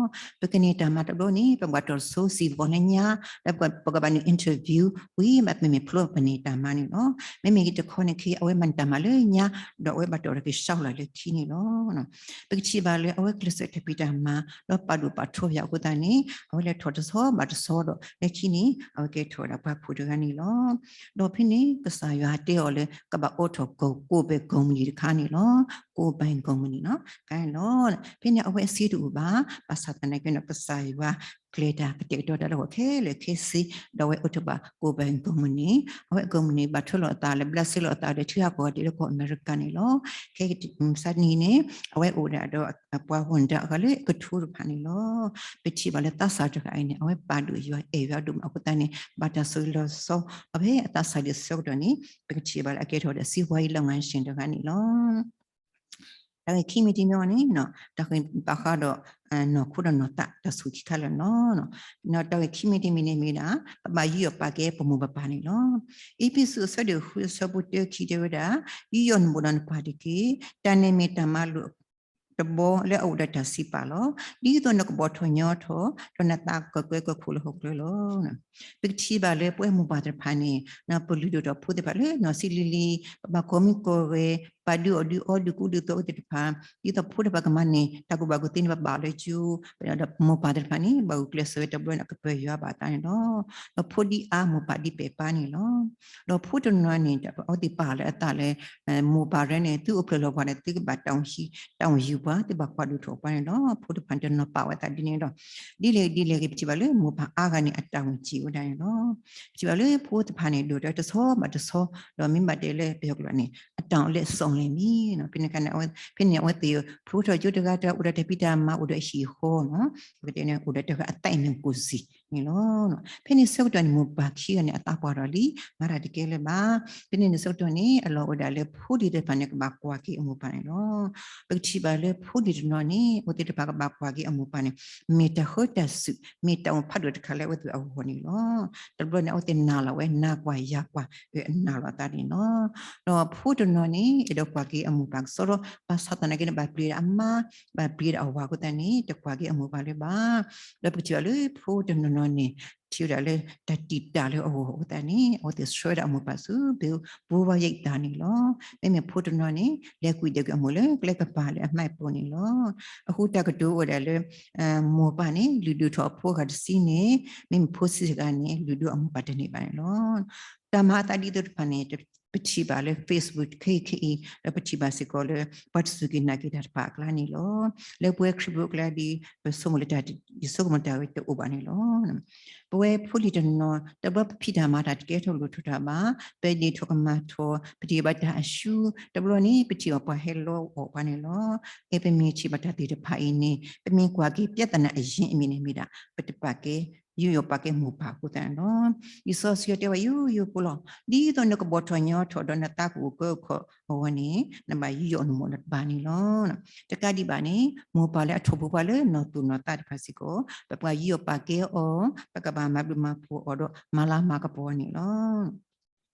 ပကန့ၢ်တၢ်မၤတဘျီန့ၣ် ပဘၣ်တီၢ်တဆိစံးပကီၢ်လၢညါ, ဒီးပကဘၣ်နုာ် interview ဝံၤ ဘၣ်မ့မ့ၢ်ဖျိပန့ၢ်တၢ်မၤန့ၣ်လီၤ. မ့မ့ၢ်တခီန့ၣ်ခဲ အဝဲမၤန့ၢ်တၢ်မၤလၢညါ, ဒီးအဝဲဘၣ်တီၢ်တၢ်ကဆှီလီၤလၢခံန့ၣ်လီၤ. ပကထံၣ်ဘၣ်လၢအဝဲကျဲးစၢးတၢ်ဖံးတၢ်မၤ ဒီးပာ်ဒိၣ်ပာ်ထီယၤအဃိသတးန့ၣ် အဝဲလဲၤထီၣ်တဆီဘၣ်တဆီဒီး လၢခံန့ၣ် အဝဲကဲထီၣ်ဝဲဒၣ်ပှၤဖှိၣ်တဂၤန့ၣ်လီၤ. ဒီးဖဲန့ၣ် ကစၢ်ယွၤတဲအီၤလၢ ကဘၣ်အိးထီၣ်ကိးဘဲၣ်ကိးမုၢ်နံၤတခါန့ၣ်လီၤ. ကိးဘဲၣ်ကိးမုၢ်နံၤန့ၣ်လီၤ. ဖဲန့ၣ်အဝဲအစ့တအိၣ်ဘၣ်, ဘၣ်ဆၣ်သနာ်က့န့ၣ် ကစၢ်ယွၤကျဲၤတၢ်ကတဲာ်ကတီၤတၢ်လၢအဂီၢ်ခဲလၢာ်ခဲဆ့, ဒီးအဝဲအိးထီၣ်ဘၣ်ကိးဘဲၣ်ကိးမုၢ်နံၤ, အဝဲကိးမုၢ်နံၤဘၣ်ထွဲလိာ်အသးလၢ ဘျးစဲလိာ်အသးဒီး ထံဂၤကီၢ်ဂၤဒ်လၢကီၢ်အမဲရကၤန့ၣ်လီၤ. ခဲကနံၣ်န့ၣ် အဝဲအိၣ်ဒၣ်ဒီးပှၤဂီၢ်မုၢ်တဂၤလၢကထိတဖၣ်န့ၣ်လီၤ. ပထံၣ်ဘၣ်လၢသးစၢ်တဂၤအံၤန့ၣ် အဝဲပာ်ဒိၣ်ယွၤအဲၣ်ယွၤဒိၣ်မးအဃိသတးန့ၣ် ဘၣ်တၢ်ဆိၣ်ဂ့ၤလီၤဆီအီၤဖဲအသးစၢ်ဒံးဆၢကတီၢ်န့ၣ် ပကထံၣ်ဘၣ်လၢအကဲထီၣ်ဝဲဒၣ် စီးပွားရေးလုပ်ငန်းရှင် တဂၤန့ၣ်လီၤ. တၢ်ဂ့ၢ်ခံမံၤတမံၤအံၤန့ၣ် တၢ်ဃ့ဘၣ်ဃးဒီး နီၢ်ခိဒီးနီၢ်သးတၢ်ဆူၣ်ခံခါလၢာ်န့ၣ်လီၤ. တၢ်ဂ့ၢ်ခံမံၤတမံၤန့ၣ်မ့ၢ်ဒၣ် ပဘၣ်ယူးယီၣ်ပာ်ကဲပမိၢ်ပပၢ်န့ၣ်လီၤ. အ့းဖ့းစူးအဆၢဒိၣ်ဃုအဆၢဖိတၢခံတဲဝဲဒၣ် ယူးယီၣ်နမိၢ်ဒီးနပၢ်တက့ၢ်. တၢ်န့ၣ်မ့ၢ်တၢ်မၤလိာ်တဘီလၢအအိၣ်ဒီးတၢ်စံးပာ်လီၤ. ဒ်သိးနကဘီၣ်ထီၣ်ညီထီၣ် ဒီးနသးကကွဲကၢခိၣ်လၢဟီၣ်ခိၣ်ချၢလီၤ. ပကထံၣ်ဘၣ်လၢပဝဲမိၢ်ပၢ်သ့ၣ်တဖၣ်န့ၣ် ပလုၢ်ဒိၣ်ထီၣ်ဖိသ့ၣ်တဖၣ်လၢနီၢ်ဆံးလံၤလံၤ, ပဘၣ်ကိးမံၤကိးဂဲၤ ပာ်ဒုးအီၣ်ဒုးအီ ဒုးကူဒုးသိးအဝဲသ့ၣ်တဖၣ်, ဒ်သိးဖိတဖၣ်ကမၤန့ၢ် တၢ်ကူၣ်ဘၣ်ကူၣ်သ့န့ၣ် ပဘၣ်အီၤလၢကၠိ, ဒီးမိၢ်ပၢ်သ့ၣ်တဖၣ်န့ၣ် ဘၣ်ဂုာ်ကျဲးစၢးဝဲတဘျီန့ၣ် အကပၢၤယွၤဘၣ်အသးန့ၣ်လီၤ. ဒီးဖိဒ်အါ မိၢ်ပၢ်ဒ်ပဲာ်ပၢ်န့ၣ်လီၤ. ဒီးဖိတနီၤန့ၣ် အဝဲသ့ၣ်ပာ်လၢအသးလၢ မိၢ်ပၢ်ရဲၣ်န့ၣ် သုအိၣ်ဖျဲၣ်လီၤပှၤန့ၣ် သုကဘၣ်တၢ်အိၣ်ဟံး တၢ်အိၣ်ယူၤပှၤ သုဘၣ်ကွၢ်ဒိၣ်ထီၣ်ပှၤန့ၣ်လီၤ. ဖိတဖၣ်န့ၣ် တနီၤပာ်ဝဲအသးဒ်န့ၣ်ဒီး ဒ်လဲၣ်ဒ်လဲၣ်ဂ့ၤ ပထံၣ်ဘၣ်လၢမိၢ်ပၢ်အါဂၤန့ၣ် အတၢ်အိၣ်စ့ၢ်ဝဲဒၣ်န့ၣ်လီၤ. ပထံၣ်ဘၣ်လၢဖိတဖၣ်န့ၣ် ဒိၣ်ထီၣ်တဆီဘၣ်တဆီ ဒီးမ့ၢ်ဘၣ်တဲလၢပယီၤကျိာ်န့ၣ် အတၢ်အိၣ်လဲၣ်စီၣ်လဲၣ်မံၤန့ၣ် ဖဲန့ၣ်အခါန့ၣ် ဖဲန့ၣ်အဝဲသ့ၣ် ဖျိထီၣ်ကၠိတဂၤတဂၤ အိၣ်ဒီးတၢ်ဖံးတၢ်မၤ အိၣ်ဒီးဟံၣ်ဃီန့ၣ် ပကတဲန့ၣ် အိၣ်ဒီးတၢ်ဂၤအသးအံၤန့ၣ်ကီၢ်စံၣ်န့ၣ်လီၤ. ဖဲန့ၣ်ဆၢကတီၢ်န့ၣ် မိၢ်ပၢ်ခံဂၤန့ၣ် အသးပှၢ်ထီၣ်လံ မၤတၢ်တကဲလၢၤဘၣ်. ဖဲန့ၣ်န့ၣ်ဆၢကတီၢ်န့ၣ် အလီၢ်အိၣ်ဝဲဒၣ်လၢဖိလံၤသ့ၣ်တဖၣ်န့ၣ် ကဘၣ်ကွၢ်က့ၤအမိၢ်ပၢ်န့ၣ်လီၤ. ပကထံၣ်ဘၣ်လၢဖိလံၤတနီၤန့ၣ် အဝဲသ့ၣ်တဖၣ်ကဘၣ်ကွၢ်က့ၤအမိၢ်ပၢ်န့ၣ် မ့ၢ်တၢ်ဃၢတၢ်စုး မ့ၢ်တၢ်အိၣ်ဖးဒိၣ်တခါလၢအဝဲသ့ၣ်အဂီၢ်န့ၣ်လီၤ. တဘျီန့ၣ် အဝဲသ့ၣ်နာ်လီၤဝဲ နၤကွၢ်ယၤကွၢ် အနာ်လီၤအသးန့ၣ်လီၤ. ဒီးဖိတနီၤန့ၣ် အဲၣ်ဒိးကွၢ်က့ၤအမိၢ်ပၢ်ကစီဒီ ဘၣ်ဆၣ်သနာ်က့န့ၣ် ဘၣ်ပျံၤဒၣ်အမါ ဘၣ်ပျံၤဒၣ်အဝၤအဃိသတးန့ၣ် တကွၢ်က့ၤအမိၢ်ပၢ်လၢၤဘၣ်. ဒီးပကထံၣ်ဘၣ်လၢဖိတနီၤနီၤန့ၣ် ထံၣ်ဝဲဒၣ်လၢတၢ်တံာ်တာ်လၢအဂီၢ်အဃိသတးန့ၣ် အဝဲသ့ၣ်ဆှၢဝဲဒၣ်အမိၢ်ပၢ်ဆူ ဘိးဘၣ်ယဲၢ်သးန့ၣ်လီၤ. မ့မ့ၢ်ဖိတနီၤန့ၣ် လဲၤကွံာ်ဒဲးကွံာ်အမိၢ်လၢကျဲကပၤလၢအမှဲပူၤန့ၣ်လီၤ. အဃိတၢ်ကတိၤအိၣ်ဝဲဒၣ်လၢ မိၢ်ပၢ်န့ၣ် လုၢ်ဒိၣ်ထီၣ်အဖိအဂၤတဆံန့ၣ် မ့မ့ၢ်ဖိဆံးတဂၤန့ၣ် လုၢ်ဒိၣ်အမိၢ်ပၢ်တန့ၢ်ဘၣ်န့ၣ်လီၤ. တၢ်မၤအသးဒ်သိးတဖၣ်န့ၣ် ပထံၣ်ဘၣ်လၢ Facebook ခဲအံၤခဲအံၤ ဒီးပထံၣ်ဘၣ်စ့ၢ်ကီးလၢ ပှၤတစူၢ်က့ၤနာ်က့ၤတၢ်တဖၣ်အကျါန့ၣ်လီၤ. လၢပဝဲခရံာ်ဖိအကျါဒီး ပဆိကမိၣ်လၢတၢ် ယဆိကမိၣ်တၢ်ဝဲတအိၣ်ဘၣ်န့ၣ်လီၤ. ပဝဲဖိလံၤတနီၤ တဘျီပဖံးတၢ်မၤတၢ်တကဲထီၣ်လိၣ်ထီၣ်တၢ်ဘၣ်, ပဒ့ၣ်ထီၣ်ကမၣ်ထီၣ် ပထံၣ်ဘၣ်တၢ်အရှုံး တဘျီန့ၣ် ပထံၣ်ဘၣ်ပှၤဟဲလီအီၣ်ပှၤန့ၣ်လီၤ. အဲ ပမ့ၢ်ထံၣ်ဘၣ်တၢ်သ့ၣ်တဖၣ်အံၤန့ၣ် ပမ့ၢ်ကွၢ်က့ၤ ပြဿနာအရင်းအမြစ်န့ၣ်မ့ၢ်ဒၣ် ပတပာ်ကဲ ယူးယီၣ်ပာ်ကဲမိၢ်ပၢ်အဃိသတးန့ၣ်လီၤ. လံာ်စီဆှံတဲဝဲယိယိဖိလီၤ. ဒ်သိးနကဘီၣ်ထီၣ်ညီထီၣ်ဒီးနသးကအိၣ်ကၢအိၣ်ခီၣ် အဂီၢ်န့ၣ် နဘၣ်ယူးယီၣ်နမိၢ်နပၢ်န့ၣ်လီၤ. တကးဒံးဘၣ်န့ၣ် မိၢ်ပၢ်လၢအထီၣ်ပှဲၤပှၤလၢနီၢ်သူၣ်နီၢ်သးတဖၣ်စ့ၢ်ကီး ပပှၤယူးယီၣ်ပာ်ကဲအီၤ ပကဘၣ်မၤဘျုးမၤဖှိၣ်အီၤဒီး မၤလၤမၤကပီၤအီၤန့ၣ်လီၤ.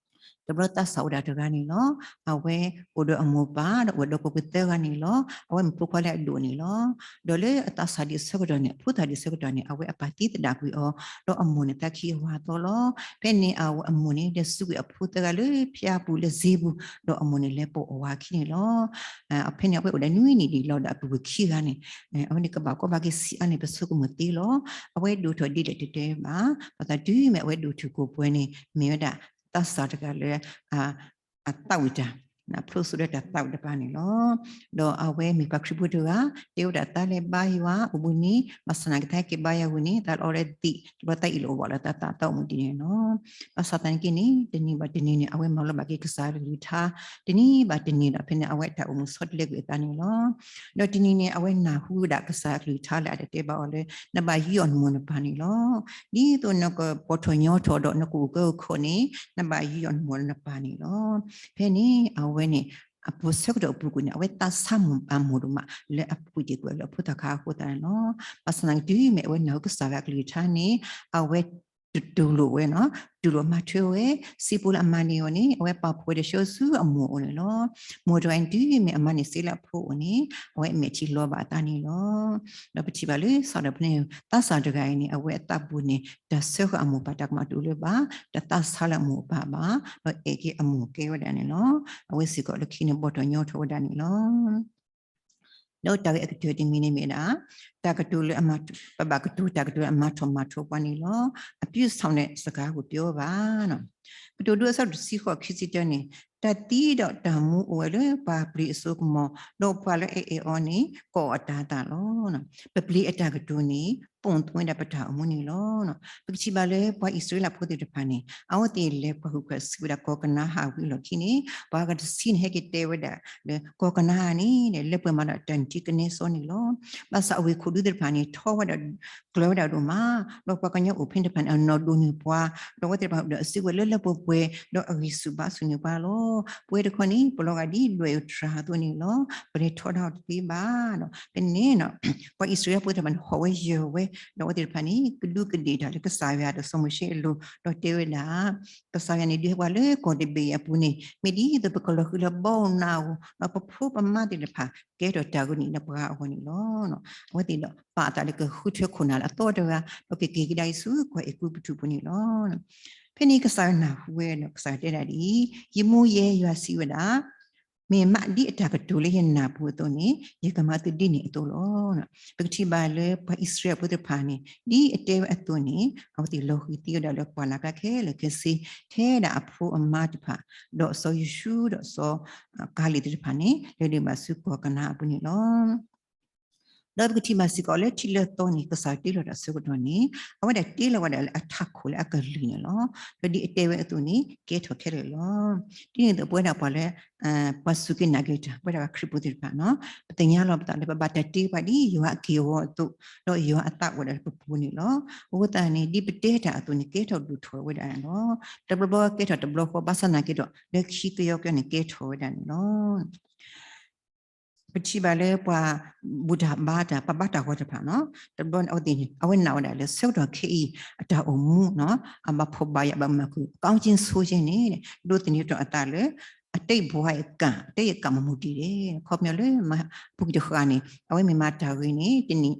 တဘျီသးစၢ်အိၣ်ဒၣ်တဂၤန့ၣ်လီၤ. အဝဲအိၣ်ဒီးအမိၢ်ပၢ်ဒီးအိၣ်ဒီးဖိခွါသၢဂၤန့ၣ်လီၤ. အဝဲမ့ၢ်ဖိခွါလၢအဒိၣ်န့ၣ်လီၤ. ဒီးလၢအသးစၢ်ဒံးဆၢကတီၢ်န့ၣ် အဖိသၣ်ဒံးဆၢကတီၢ်န့ၣ် အဝဲအပၢ်သံသဒၣ်ကွံာ်အီၤ ဒီးအမိၢ်န့ၣ်သးခံအဝၤသီလီၤ. ဖဲန့ၣ်အမိၢ်န့ၣ် လဲၤစုကွံာ်အဖိသၢဂၤလၢဖၠါပူၤလၢစ့ပူၤ ဒီးအမိၢ်န့ၣ်လဲၤပိာ်အဝၤခံန့ၣ်လီၤ. ဖဲန့ၣ်အဝဲအိၣ်ဒီးနွံနံၣ်ဒံးလီၤဒီးအပုၢ်ဝဲၢ်ခံဂၤန့ၣ် အဝဲန့ၣ်ကဘၣ်ကီဘၣ်က့ၤဆံးအါန့ၣ် ပဆိကမိၣ်သ့လီၤ. အဝဲဒိၣ်ထီၣ်ဒ်လဲၣ်တတဲဘၣ်. ဘၣ်ဆၣ်တုၤမ့ၢ်အဝဲဒိၣ်ထီၣ်ကိၢ်ပှဲၤန့ၣ် မ့ၢ်ဝဲဒၣ်သးစၢ်တဂၤလၢ အသးဝံၣ်တၢ် ဖျိးစိလၢတၢ်သးဝံၣ်တပၤန့ၣ်လီၤ. ဒီးအဝဲမ့ၢ်ပှၤခရံာ်ဖိတဂၤ တဲဝဲဒၣ်သးလဲၤဘါယွၤ အိၣ်ဘှံးနံၤ ဘၣ်ဆၣ်သနာ်က့ သးက့ၤဘါယွၤဝံၤန့ၣ် သးလီၤလၢသံး တဘျီသးအ့ၣ်လိာ်အဘီၣ်လၢသးသးသီအိၣ်မူဒ်န့ၣ်လီၤ. ဘၣ်ဆၣ်သနာ်က့န့ၣ် တနံၤဘၣ်တနံၤန့ၣ် အဝဲမၤလိဘၣ်က့ၤကစၢ်ယွၤကလုၢ်ကထါ တနံၤဘၣ်တနံၤဒီး ဖဲန့ၣ် အဝဲတၢ်အိၣ်မူဆီတလဲကွံာ်အသးန့ၣ်လီၤ. ဒီးတနံၤန့ၣ် အဝဲနၢ်ဟူဝဲဒၣ်ကစၢ်ယွၤကလုၢ်ကထါလၢအတၢ်တဲဘၣ်အီၤလၢ နဘၣ်ယူးယီၣ်နမိၢ်နပၢ်န့ၣ်လီၤ. ဒ်သိးနကဘီၣ်ထီၣ်ညီထီၣ်ဒီးနကအိၣ်ကၢအိၣ်ခီၣ်န့ၣ် နဘၣ်ယူးယီၣ်နမိၢ်နပၢ်န့ၣ်လီၤ. ဖဲန့ၣ် အဝဲန့ၣ် အပိာ်ဆၢကတီၢ်အပူၤကွံာ်န့ၣ် အဝဲသးဆါမိၢ်အမိၢ်ဒိၣ်မး လၢအပှ့ၤတ့ၢ်ကွံာ်အီၤလၢအဖိသၣ်ခါအဃိသတးန့ၣ်လီၤ. ဘၣ်ဆၣ်သနာ်က့ တုၤမ့ၢ်အဝဲနၢ်ဟူကစၢ်ယွၤအကလုၢ်ကထါန့ၣ် အဝဲ တူၢ်လိာ်ဝဲနီၤ, တူၢ်လိာ်မၤထွဲဝဲ, စံးပူလၢအမၤန့ၢ်အီၤန့ၣ် အဝဲပာ်ဖှိၣ်ဝဲဒီးဆှၢဆူအမိၢ်အအိၣ်န့ၣ်လီၤ. မိၢ်တဂၤအံၤ တုၤမ့ၢ်အမၤန့ၢ်စ့လၢအဖိအအိၣ်န့ၣ် အဝဲအမဲာ်ထံလီၤဘၣ်အသးန့ၣ်လီၤ. ဒီးပထံၣ်ဘၣ်လၢ စီၤဒၤဖိန့ၣ် သးစၢ်တဂၤအံၤန့ၣ် အဝဲအသးပူၤန့ၣ် တၢ်စၢဃာ်အမိၢ်ပၢ်တၢ်ကမၣ်တအိၣ်လၢၤဘၣ်, တသးဆါလၢအမိၢ်အပၢ်ဘၣ်, ဒီးအဲၣ်က့ၤအမိၢ်ကဲဝဲဒၣ်န့ၣ်လီၤ. အဝဲစ့ၢ်ကီးလၢခံန့ၣ် ဘီၣ်ထီၣ်ညီထီၣ်ဝဲဒၣ်န့ၣ်လီၤ. ဒီးတၢ်ဂ့ၢ်အကတၢၢ်တမံၤန့ၣ်မ့ၢ်ဒၣ် တၢ်ကတိၤလၢအမၤ ပဘၣ်ကတိၤတၢ်ကတိၤလၢအမၤထီၣ်မၤထီပှၤန့ၣ်လီၤ. အပြုဆောင်တဲ့စကားကိုပြောပါ. ကတိၤဒိအဆၢဒိၣ်တဆံဃိး ခံဆံတၢန့ၣ် တၢ်သံဒီးတၢ်မူအိၣ်ဝဲလၢပှၤပျ့ၤအစိကမီၤ, ဒီးပှၤလၢအအဲၣ်အီၤန့ၣ် ကိးအတၤသၣ်လီၤ. ပပျ့ၤအတၢ်ကတိၤန့ၣ် ပိာ်ထွဲဝဲဒၣ်ပတၢ်အိၣ်မူန့ၣ်လီၤ. ပကထံၣ်ဘၣ်လၢပှၤအံၣ်စရ့လးဖိသ့ၣ်တဖၣ်န့ၣ် အဝဲသ့ၣ်လဲၤကွၢ်ဟုၣ်ကွၢ်ဆံးဝဲဒၣ်ကီၢ်ကနၤအၣ်ဝံၤအလီၢ်ခံန့ၣ် ပှၤဂၤတဆံန့ၣ် ဟဲက့ၤတဲဝဲဒၣ်လၢ ကီၢ်ကနၤအၣ်န့ၣ် လၢပှဲၤမးဒီးတၢ်နုၢ်ထံကနဲစီန့ၣ်လီၤ. ဘၣ်ဆၣ်အဝ့ၢ်ခိၣ်ဒူသ့ၣ်တဖၣ်န့ၣ် ထီဝဲဒၣ်ကျၢၤဝဲဒၣ်ဒိၣ်မး, ဒီးပှၤကညီအိၣ်ဖဲန့ၣ်တဖၣ်န့ၣ် အနီၢ်ဒိၣ်န့ၢ်ပှၤ, ဒီးအဝဲသ့ၣ်တဖၣ်အိၣ်ဒီးအစုကဝဲၤလၢလၢပှဲၤပှဲၤ ဒီးအဂံၢ်ဆူၣ်ဘါဆူၣ်န့ၢ်ပှၤလီၤ. ပဝဲတခီန့ၣ် ပလီၤဂာ်ဒ်ဒွဲၣ်အူတြၤအသိးန့ၣ်လီၤ. ပလဲၤထီဒါအီၤတသ့ဘၣ်. ဒီးဖဲန့ၣ် ပှၤအံၣ်စရ့လးဖိသ့ၣ်တဖၣ်န့ၣ် ဟီၣ်ဝဲယၢၤဝဲ, ဒီးအဝဲသ့ၣ်တဖၣ်န့ၣ် ကဒူးကဒ့ၣ်တၢ်လၢကစၢ်ယွၤဒီးစီၤမိၤၡ့အလိၤ, ဒီးတဲဝဲဒၣ် ကစၢ်ယွၤန့ၣ် ဒုးဟဲပှၤလၢကီၢ်တဘ့ၣ်အပူၤန့ၣ် မ့ၢ်ဒ်သိးပကလီၤဃံၤလၢဘီနၢ်ဧိၤ, ဒီးပဖိပမါသ့ၣ်တဖၣ် ကဲထီၣ်တၢ်ဂုာ်န့ၢ်လၢပှၤအဂီၢ်န့ၣ်လီၤ. အဝဲသ့ၣ်ဒီးပာ်အသးလၢကဃုထၢခိၣ်နၢ်လၢအသီတဂၤ, ဒီးကက့ၤကဒါအံၤဆူကီၢ်အဲၤကူပတူးပူၤန့ၣ်လီၤ. ဖဲန့ၣ်ကစၢ်ယွၤနၢ်ဟူဝဲဒီး ကစၢ်ယွၤတဲဒၣ်ဒ်အံၤ, ယမိၢ်ယဲယွၤစံးဝဲဒၣ် မ့ၢ်မးဒ်အတၢ်ကတိၤလၢယနၢ်ပူၤအသိးန့ၣ် ယကမၤသုဒ်န့ၣ်အသိးလီၤ. ပကထံၣ်ဘၣ်လၢပှၤအံၣ်စရ့လးဖိသ့ၣ်တဖၣ်န့ၣ် ဒ်အတဲဝဲအသိးန့ၣ် အဝဲသ့ၣ်လီၤဃံၤသံဝဲဒၣ်လၢပှၢ်လၢ်ကျါခဲလၢာ်ခဲဆ့ ထဲဒၣ်အဖိအမါတဖၣ် ဒီးစီၤယိၤၡူဒီးစီၤကၤလ့းသ့ၣ်တဖၣ်န့ၣ် လဲၤဒံးဘၣ်ဆူကီၢ်ကနၤအပူၤန့ၣ်လီၤ. ဒီးပကထံၣ်ဘၣ်စ့ၢ်ကီးလၢထံလၢသီန့ၣ် ကစၢ်တ့လီၤတၢ်ဆၢကတီၢ်န့ၣ် အဝဲဒၣ်တ့လီၤဝဲဒၣ်လၢအထးခိၣ်လၢအကလုာ်န့ၣ်လီၤ. ဒီးဒ်အတဲဝဲအသိးန့ၣ် ကဲထီၣ်ခဲလၢာ်လီၤ. ဒ်န့ၣ်အသိးပဝဲဒၣ်ပှၤလၢ ပှၤစူၢ်က့ၤနာ်က့ၤတၢ် ပဝဲဒၣ်ပှၤခရံာ်ဖိသ့ၣ်တဖၣ်န့ၣ် ပသ့ၣ်ညါလီၤပသးလၢပဘၣ်တၢ်တ့ပှၤဒ်ယွၤအက့ၢ်အဂီၤအသိး ဒီးယွၤအသးအိၣ်ဝဲဒၣ်လၢပပူၤန့ၣ်လီၤ. အဃိသတးန့ၣ် ဒ်ပတဲတၢ်အသိးန့ၣ် ကဲထီၣ်ဒိၣ်ထီၣ်ဝဲဒၣ်န့ၣ်လီၤ. တဘျီဘျီကဲထီၣ်တဘျီဃီ ဘၣ်ဆၣ်သနာ်က့ဒီး လၢခံကယီကယီန့ၣ် ကဲထီၣ်ဝဲဒၣ်န့ၣ်လီၤ. ပထံၣ်ဘၣ်လၢပှၤဘူၣ်တၢ်ဘါတၢ် ပှၤဘါတၢ်ဂီၤတဖၣ်န့ၣ် တဘျီန့ၣ် အဝဲသ့ၣ်န့ၣ် အဝဲနာ်ဝဲဒၣ်လၢဆၢကတီၢ်ခဲအံၤ အတၢ်အိၣ်မူန့ၣ် အဘၣ်ဖှီၣ်ဘၣ်ယာ် ဘၣ်မုာ်မးခုၣ် အကီကၠ့ဆိကၠ့န့ၣ် ဒိးသန့ၤထီၣ်အသးလၢ အတိတ်ဘဝအကံၢ် အတိတ်အကံၢ်မမူတံၢ် ခီပညီလၢ ပူၤကွံာ်တဃၣ်န့ၣ် အဝဲမ့ၢ်မၤတၢ်ဂ့ၤန့ၣ် တနံၣ်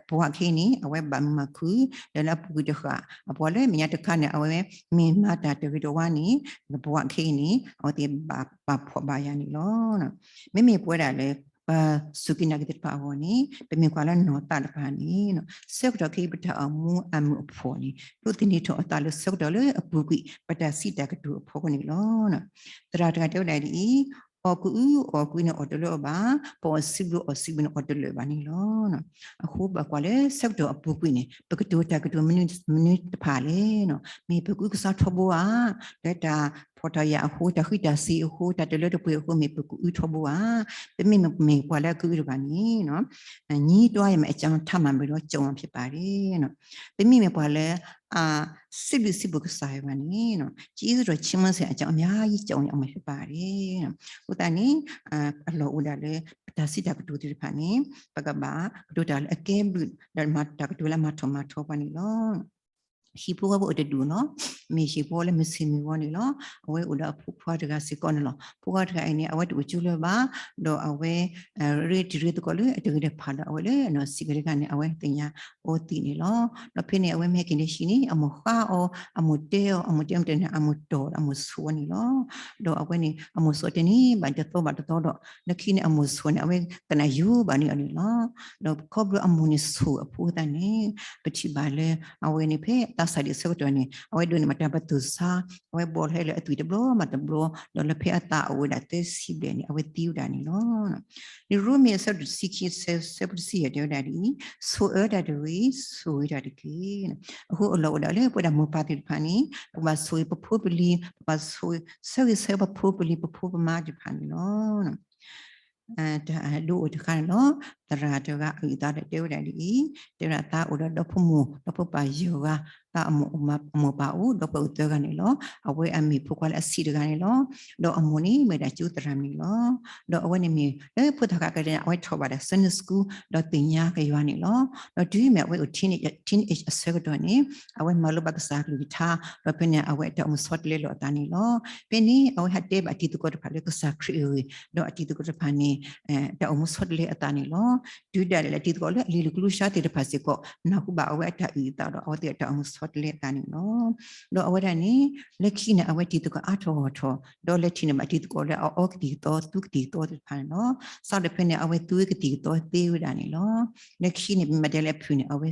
ဘဝခဲအံၤန့ၣ် အဝဲဘၣ်မုာ်မးခုၣ် ဒီးလၢအပူၤကွံာ်တဃၣ် အပှၤလၢမဲာ်ညါတခါန့ၣ် အဝဲမ့ၢ်မၤတၢ်တဂ့ၤတဝါန့ၣ် ဘဝခဲအံၤန့ၣ် အဝဲသ့ၣ်ဘၣ်ဖှီၣ်ဘၣ်ယာ်န့ၣ်လီၤ. မ့မ့ၢ်ပဝဲဒၣ်လၢ ပှၤစူၢ်က့ၤနာ်က့ၤသ့ၣ်တဖၣ်အဂီၢ်န့ၣ် ပမ့ၢ်ကွၢ်လၢနီၢ်သးတဖၣ်န့ၣ် ဆၢကတီၢ်ခဲအံၤပတၢ်အိၣ်မူအမုာ်အဖှီၣ်န့ၣ် ဒိးသန့ၤထီၣ်အသးလၢဆၢကတီၢ်လၢအပူၤကွံာ် ပတၢ်စံးတၢ်ကတိၤအဖီခိၣ်န့ၣ်လီၤ. သရၣ်တဂၤတဲဝဲဒၣ်ဒ်အံၤ, အီၣ်ကအု အီၣ်ကအုန့ၣ်အီၣ်တလၢအီၤဘၣ်, ပအီၣ်စံးဘျုးအီၣ်စံးဘျုးန့ၣ်အီၣ်တလၢာ်ဘၣ်န့ၣ်လီၤ. အဃိပကွၢ်လၢဆၢကတီၢ်အပူၤကွံာ်န့ၣ် ပကတိၤတၢ်ကတိၤမနုၤတဖၣ်လဲၣ်, မ့ၢ်ပကအုကစၢ်ထီဘိဧါ, လၢတၢ်ဖှီၣ်တၢ်ယာ်အဃိ တၢ်ဃံးတၢ်စ့ၤအဃိ တၢ်တလၢတပှဲၤအဃိ မ့ၢ်ပကအုထီဘိဧါ, ပမ့ၢ်မ့ၢ်ပှၤလၢအကအုတဖၣ်န့ၣ် ငြီတွားရမည်အကြောင်း ထပ်မံပြီးတော့ ကြုံမှာဖြစ်ပါတယ်. ပမ့ၢ်မ့ၢ်ပှၤလၢ အ စံးဘျုးစံးဖှိၣ်ကစၢ်ယွၤန့ၣ် ကျေးဇူးတော်ချီးမွမ်းစရာအကြောင်း အများကြီးကြုံရမှာဖြစ်ပါတယ်. အဃိသတးန့ၣ် အလီၢ်အိၣ်ဒၣ်လၢ ပတၢ်စံးတၢ်ကတိၤသ့ၣ်တဖၣ်န့ၣ် ပကဘၣ်ကတိၤတၢ်လၢအကဲဘျုး ဒီးမၤတၢ်ကတိၤလၢအမၤထီၣ်မၤထီပှၤန့ၣ်လီၤ. ဟံၣ်ဖိဃီဖိအိၣ်တဒူၣ်န့ၣ် မ့ၢ်ဟံၣ်ဖိဃီလၢမုၢ်ဆ့ၣ်မုၢ်ဂီၤန့ၣ်လီၤ. အဝဲအိၣ်ဒီးအဖိခွါတဂၤစ့ၢ်ကီးန့ၣ်လီၤ. ဖိခွါတဂၤအံၤန့ၣ် အဝဲတအိၣ်ကၠိလၢၤဘၣ်, ဒီးအဝဲ ရ့တံၤရ့သကိးလၢအတဂ့ၤတဖၣ်ဒီး အဝဲလၢအနီၢ်ဆံးကတဂၤန့ၣ် အဝဲသ့ၣ်ညါအီၤသံးန့ၣ်လီၤ. ဒီးဖဲန့ၣ် အဝဲမ့ၢ်ဟဲက့ၤလၢဟံၣ်န့ၣ် အမိၢ်ဃါအီၤ, အမိၢ်တဲအီၤ, အမိၢ်တဲမတၤန့ၣ် အမိၢ်တီၢ်ဒီးအမိၢ်ဆိးအီၤန့ၣ်လီၤ. ဒီးအဝဲန့ၣ် အမိၢ်ဆိးအီၤတန့ၢ်ဘၣ်တသီဘၣ်တသီဒီး လၢခံန့ၣ် အမိၢ်ဆိးန့ၣ် အဝဲကနၣ်ယိဘၣ်န့ၢ်အီၤန့ၣ်လီၤ. ဒီးခီဖျိအမိၢ်န့ၣ်ဆိးအဖိသတးန့ၣ် ပထံၣ်ဘၣ်လၢ အဝဲန့ၣ်ဖဲအသးစၢ်ဒံးအဆၢကတီၢ်န့ၣ် အဝဲဒိးန့ၢ်ဘၣ်တၢ်ပတုာ်ဆါ, အဝဲဘီၣ်ဟဲလၢအသွံၣ်တဘျီဘၣ်တဘျီ, ဒီးလၢဖဲအသးအိၣ်ဝဲဒၣ်သၢဆံဘျဲၣ်န့ၣ် အဝဲသံဝဲဒၣ်န့ၣ်လီၤ. လံာ်ရိမ့ၤအဆၢဒိၣ်တဆံခံ ဆၢဖိတဆံယဲၢ်တဲဝဲဒၣ်ဒ်အံၤ, ဆိၣ်အၢတၢ်တဂ့ၤ, ဆိၣ်ဂ့ၤတၢ်တက့ၢ်. အဃိအလီၢ်အိၣ်ဒၣ်လၢပဝဲဒၣ်မိၢ်ပၢ်သ့ၣ်တဖၣ်န့ၣ် ပကဘၣ်ဆိၣ်ဂ့ၤပဖိပလံၤ, ပကဘၣ်ဆိၣ်ဂ့ၤ ဆၢဂ့ၤဆၢဝါပဖိပလံၤပဖိပမါသ့ၣ်တဖၣ်န့ၣ်လီၤ. တၢ်ဒိအိၣ်တခါန့ၣ်လီၤ. သရၣ်တဂၤအုၣ်အသးဒီးတဲဝဲဒၣ်ဒ်အံၤ, တဲဝဲဒၣ်သးအိၣ်ဒီးဒီဖိမိၢ်, ဒီဖိပၢ်ယဲၢ်ဂၤ, သးအမိၢ်ပၢ်အိၣ်ဒီးပှၤအိၣ်သၢဂၤန့ၣ်လီၤ. အဝဲအမ့ၢ်ဖိခွါလၢအဆံးတဂၤန့ၣ်လီၤ. ဒီးအမိၢ်န့ၣ်မ့ၢ်ဒၣ်ကၠိသရၣ်န့ၣ်လီၤ. ဒီးအဝဲန့ၣ်မ့ၢ်လၢဖိသၣ်ခါကတၢၢ်န့ၣ် အဝဲထီၣ်ဘၣ်ဒၣ် Sunday School ဒီးသ့ၣ်ညါကယွၤန့ၣ်လီၤ. ဒီးတုၤမ့ၢ်အဝဲအိၣ် teenage အဆၢကတီၢ်န့ၣ် အဝဲမၤလိဘၣ်ကစၢ်အကလုၢ်ကထါ, ဒီးဖဲန့ၣ် အဝဲတၢ်အိၣ်မူဆီတလဲလိာ်အသးန့ၣ်လီၤ. ဖဲန့ၣ် အဝဲဟးတဲဘၣ်အတံၤသကိးတဖၣ်လၢကစၢ်ခရံာ်အဂ့ၢ်, ဒီးအတံၤသကိးတဖၣ်န့ၣ် တၢ်အိၣ်မူဆီတလဲအသးန့ၣ်လီၤ. တုၤဒၣ်လဲာ်လၢအတံၤသကိးလၢအလံၤလီၤကျိၣ်စှၤသ့ၣ်တဖၣ်စ့ၢ်ကီး နၢ်ဟူဘၣ်အဝဲအတၢ်အုၣ်အသးဒီး အဝဲသ့ၣ်အတၢ်အိၣ်မူဆီတလဲအသးန့ၣ်လီၤ. ဒီးအဝဲဒၣ်န့ၣ် လၢခံန့ၣ် အဝဲတံၤသကိးအါထီၣ်ဂီၢ်ထီၣ်, ဒီးလဲၤထံၣ်န့ၢ်ဘၣ်တံၤသကိးလၢအအီကသံၣ်ကသီ သူကသံၣ်ကသီသ့ၣ်တဖၣ်န့ၣ်လီၤ. စးထီၣ်ဖဲန့ၣ် အဝဲသူဝဲကသံၣ်ကသီသ့ဝဲဒၣ်န့ၣ်လီၤ. လၢခံန့ၣ် မ့ၢ်မၤဒ်လဲၣ်အဖုၣ်န့ၣ် အဝဲ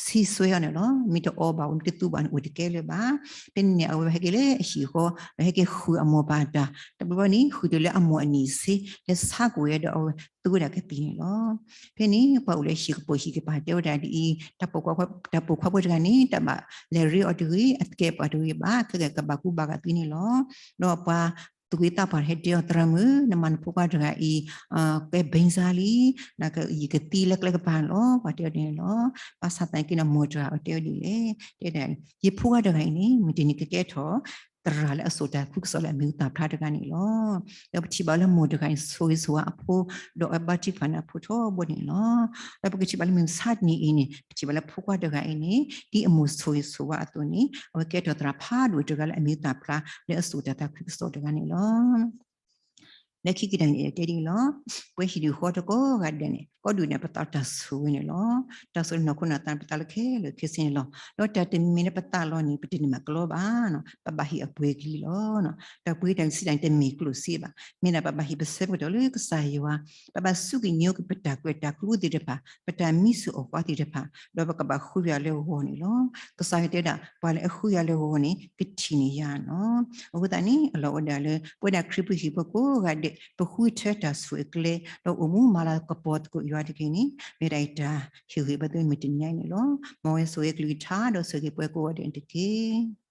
ဆံးစွဲအီၤန့ၣ်လီၤ. မ့ၢ်တအီဘၣ်ဝဲ မ့ၢ်တသူဘၣ်န့ၣ် အိၣ်တကဲလၢၤဘၣ်. ဖဲန့ၣ်န့ၣ် အဝဲဟဲက့ၤလၢအဟံၣ်ဃီ ဒီးဟဲက့ၤဃုအမိၢ်ပၢ်တၢ်, တဘျီဘျီန့ၣ် ဃုာ်တုၤလၢအမိၢ်အနံၣ်ဆ့ လၢဆါကွံာ်ဝဲဒီး အဝဲသူဝဲဒၣ်ကသံၣ်န့ၣ်လီၤ. ဖဲန့ၣ် ပှၤအိၣ်လၢဟံၣ်ကပိာ်ဟံၣ်ကပၤတဲဝဲဒၣ်ဒ်အံၤ, တၢ်ပိာ်ခွါဖိတဂၤန့ၣ် တၢ်ဘၣ်လဲၤရ့အီၤတဂ့ၤ, အသကဲာ်ပှၤတဂ့ၤဘၣ်, ခဲကဲကဘၣ်ကူဘၣ်ဂာ်သံန့ၣ်လီၤ. ဒီးပှၤသူၣ်က့သးပှၢ်ဟဲတဲအီၤ သရၣ်မုၣ်, နမၤနဖိခွါတဂၤအံၤ ကဲဘ့ၣ်စၢ်လံ, နကယကသံလၢကျဲကပၤန့ၣ်လီၤ, ပှၤတဲအီၤန့ၣ်လီၤ. ဘၣ်ဆၣ်သနာ်က့န့ၣ် မိၢ်တဂၤအီၤတဲဝဲဒ်လဲၣ်, တဲဒၣ် ယဖိခွါတဂၤအံၤန့ၣ် မုၢ်တနံၤကကဲထီၣ် သရၣ်လၢအစိာ်တၢ်သးခုကစီၣ်လၢအမံၤဟူသၣ်ဖျါတဂၤန့ၣ်လီၤ. ဒီးပထံၣ်ဘၣ်လၢမိၢ်တဂၤအံၤ ဆိၣ်ဂ့ၤဆိၣ်ဝါအဖိ, ဒီးအဝဲဘါထုကဖၣ်န့ၢ်အဖိထီဘိန့ၣ်လီၤ. ဒီးပကထံၣ်ဘၣ်လၢမုၢ်မဆါတနံၤအံၤန့ၣ် ပထံၣ်ဘၣ်လၢဖိခွါတဂၤအံၤန့ၣ် ဒ်အမိၢ်ဆိၣ်ဂ့ၤဆိၣ်ဝါအသိးန့ၣ် အဝဲကဲထီၣ်သရၣ်ဖးဒိၣ်တဂၤလၢအမံၤဟူသၣ်ဖျါလၢအစိာ်တၢ်သးခုကစီၣ်တဂၤန့ၣ်လီၤ. လၢခံကတၢၢ်န့ၣ် ယတဲဒ်အံၤလီၤ. ပဝဲဟံၣ်ဒူၣ်ဃီတကိးဂၤဒဲးန့ၣ် ကီဒူၣ်န့ၣ် ပသးတၢ်ဆိၣ်ဂ့ၤန့ၣ်လီၤ. တၢ်ဆိၣ်ဂ့ၤနီၢ်ခိနီၢ်သးန့ၣ် ပသးလၢခဲလၢာ်ခဲဆ့န့ၣ်လီၤ. ဒီးတၢ်တမံၤလၢပသးလီၤန့ၣ် ပတန့ၢ်မၤကလီဘၣ်. ပဘၣ်ဟ့ၣ်အပှ့ၤကလံလီၤ. တၢ်ပှ့ၤတၢ်စံးတၢ်န့ၣ် တမ့ၢ်ကျိၣ်စ့ဘၣ်. မ့ၢ်ဒၣ်ပဘၣ်ဟ့ၣ်ပဆၢပကတီၢ်လၢကစၢ်ယွၤ, ပဘၣ်စူးကညီက့ၤပတၢ်ကွဲးတၢ်ကျိသ့ၣ်တဖၣ်, ပတၢ်မံဆူၣ်အီၣ်ဃီသ့ၣ်တဖၣ်, ဒီးပကဘၣ်ဃုယၤလၢဂီၤန့ၣ်လီၤ. ကစၢ်ယွၤတဲဒၣ် ပှၤလၢအဃုယၤလၢဂီၤန့ၣ် ကထံၣ်န့ၢ်ယၤန့ၣ်လီၤ. အဃိသတးန့ၣ် အလီၢ်အိၣ်ဝဲဒၣ်လၢ ပဝဲဒၣ်ခရံာ်ဖိဟံၣ်ဖိကိးဂၤဒဲး ပဃုထၢတၢ်ဆိၣ်ဂ့ၤအကျဲ ဒီးအိၣ်မူမၤလၤကပီၤသကိးယွၤတက့ၢ်န့ၣ် မ့ၢ်ဒၣ်ယတၢ်ဟ့ၣ်ဂံၢ်ဘါသုမုၢ်တနံၤညါအံၤန့ၣ်လီၤ. မ်ဝဲဆိၣ်ဂ့ၤကလုၢ်ကထါဒီးဆိၣ်ဂ့ၤပှၤကိးဂၤဒဲးန့ၣ်တက့ၢ်.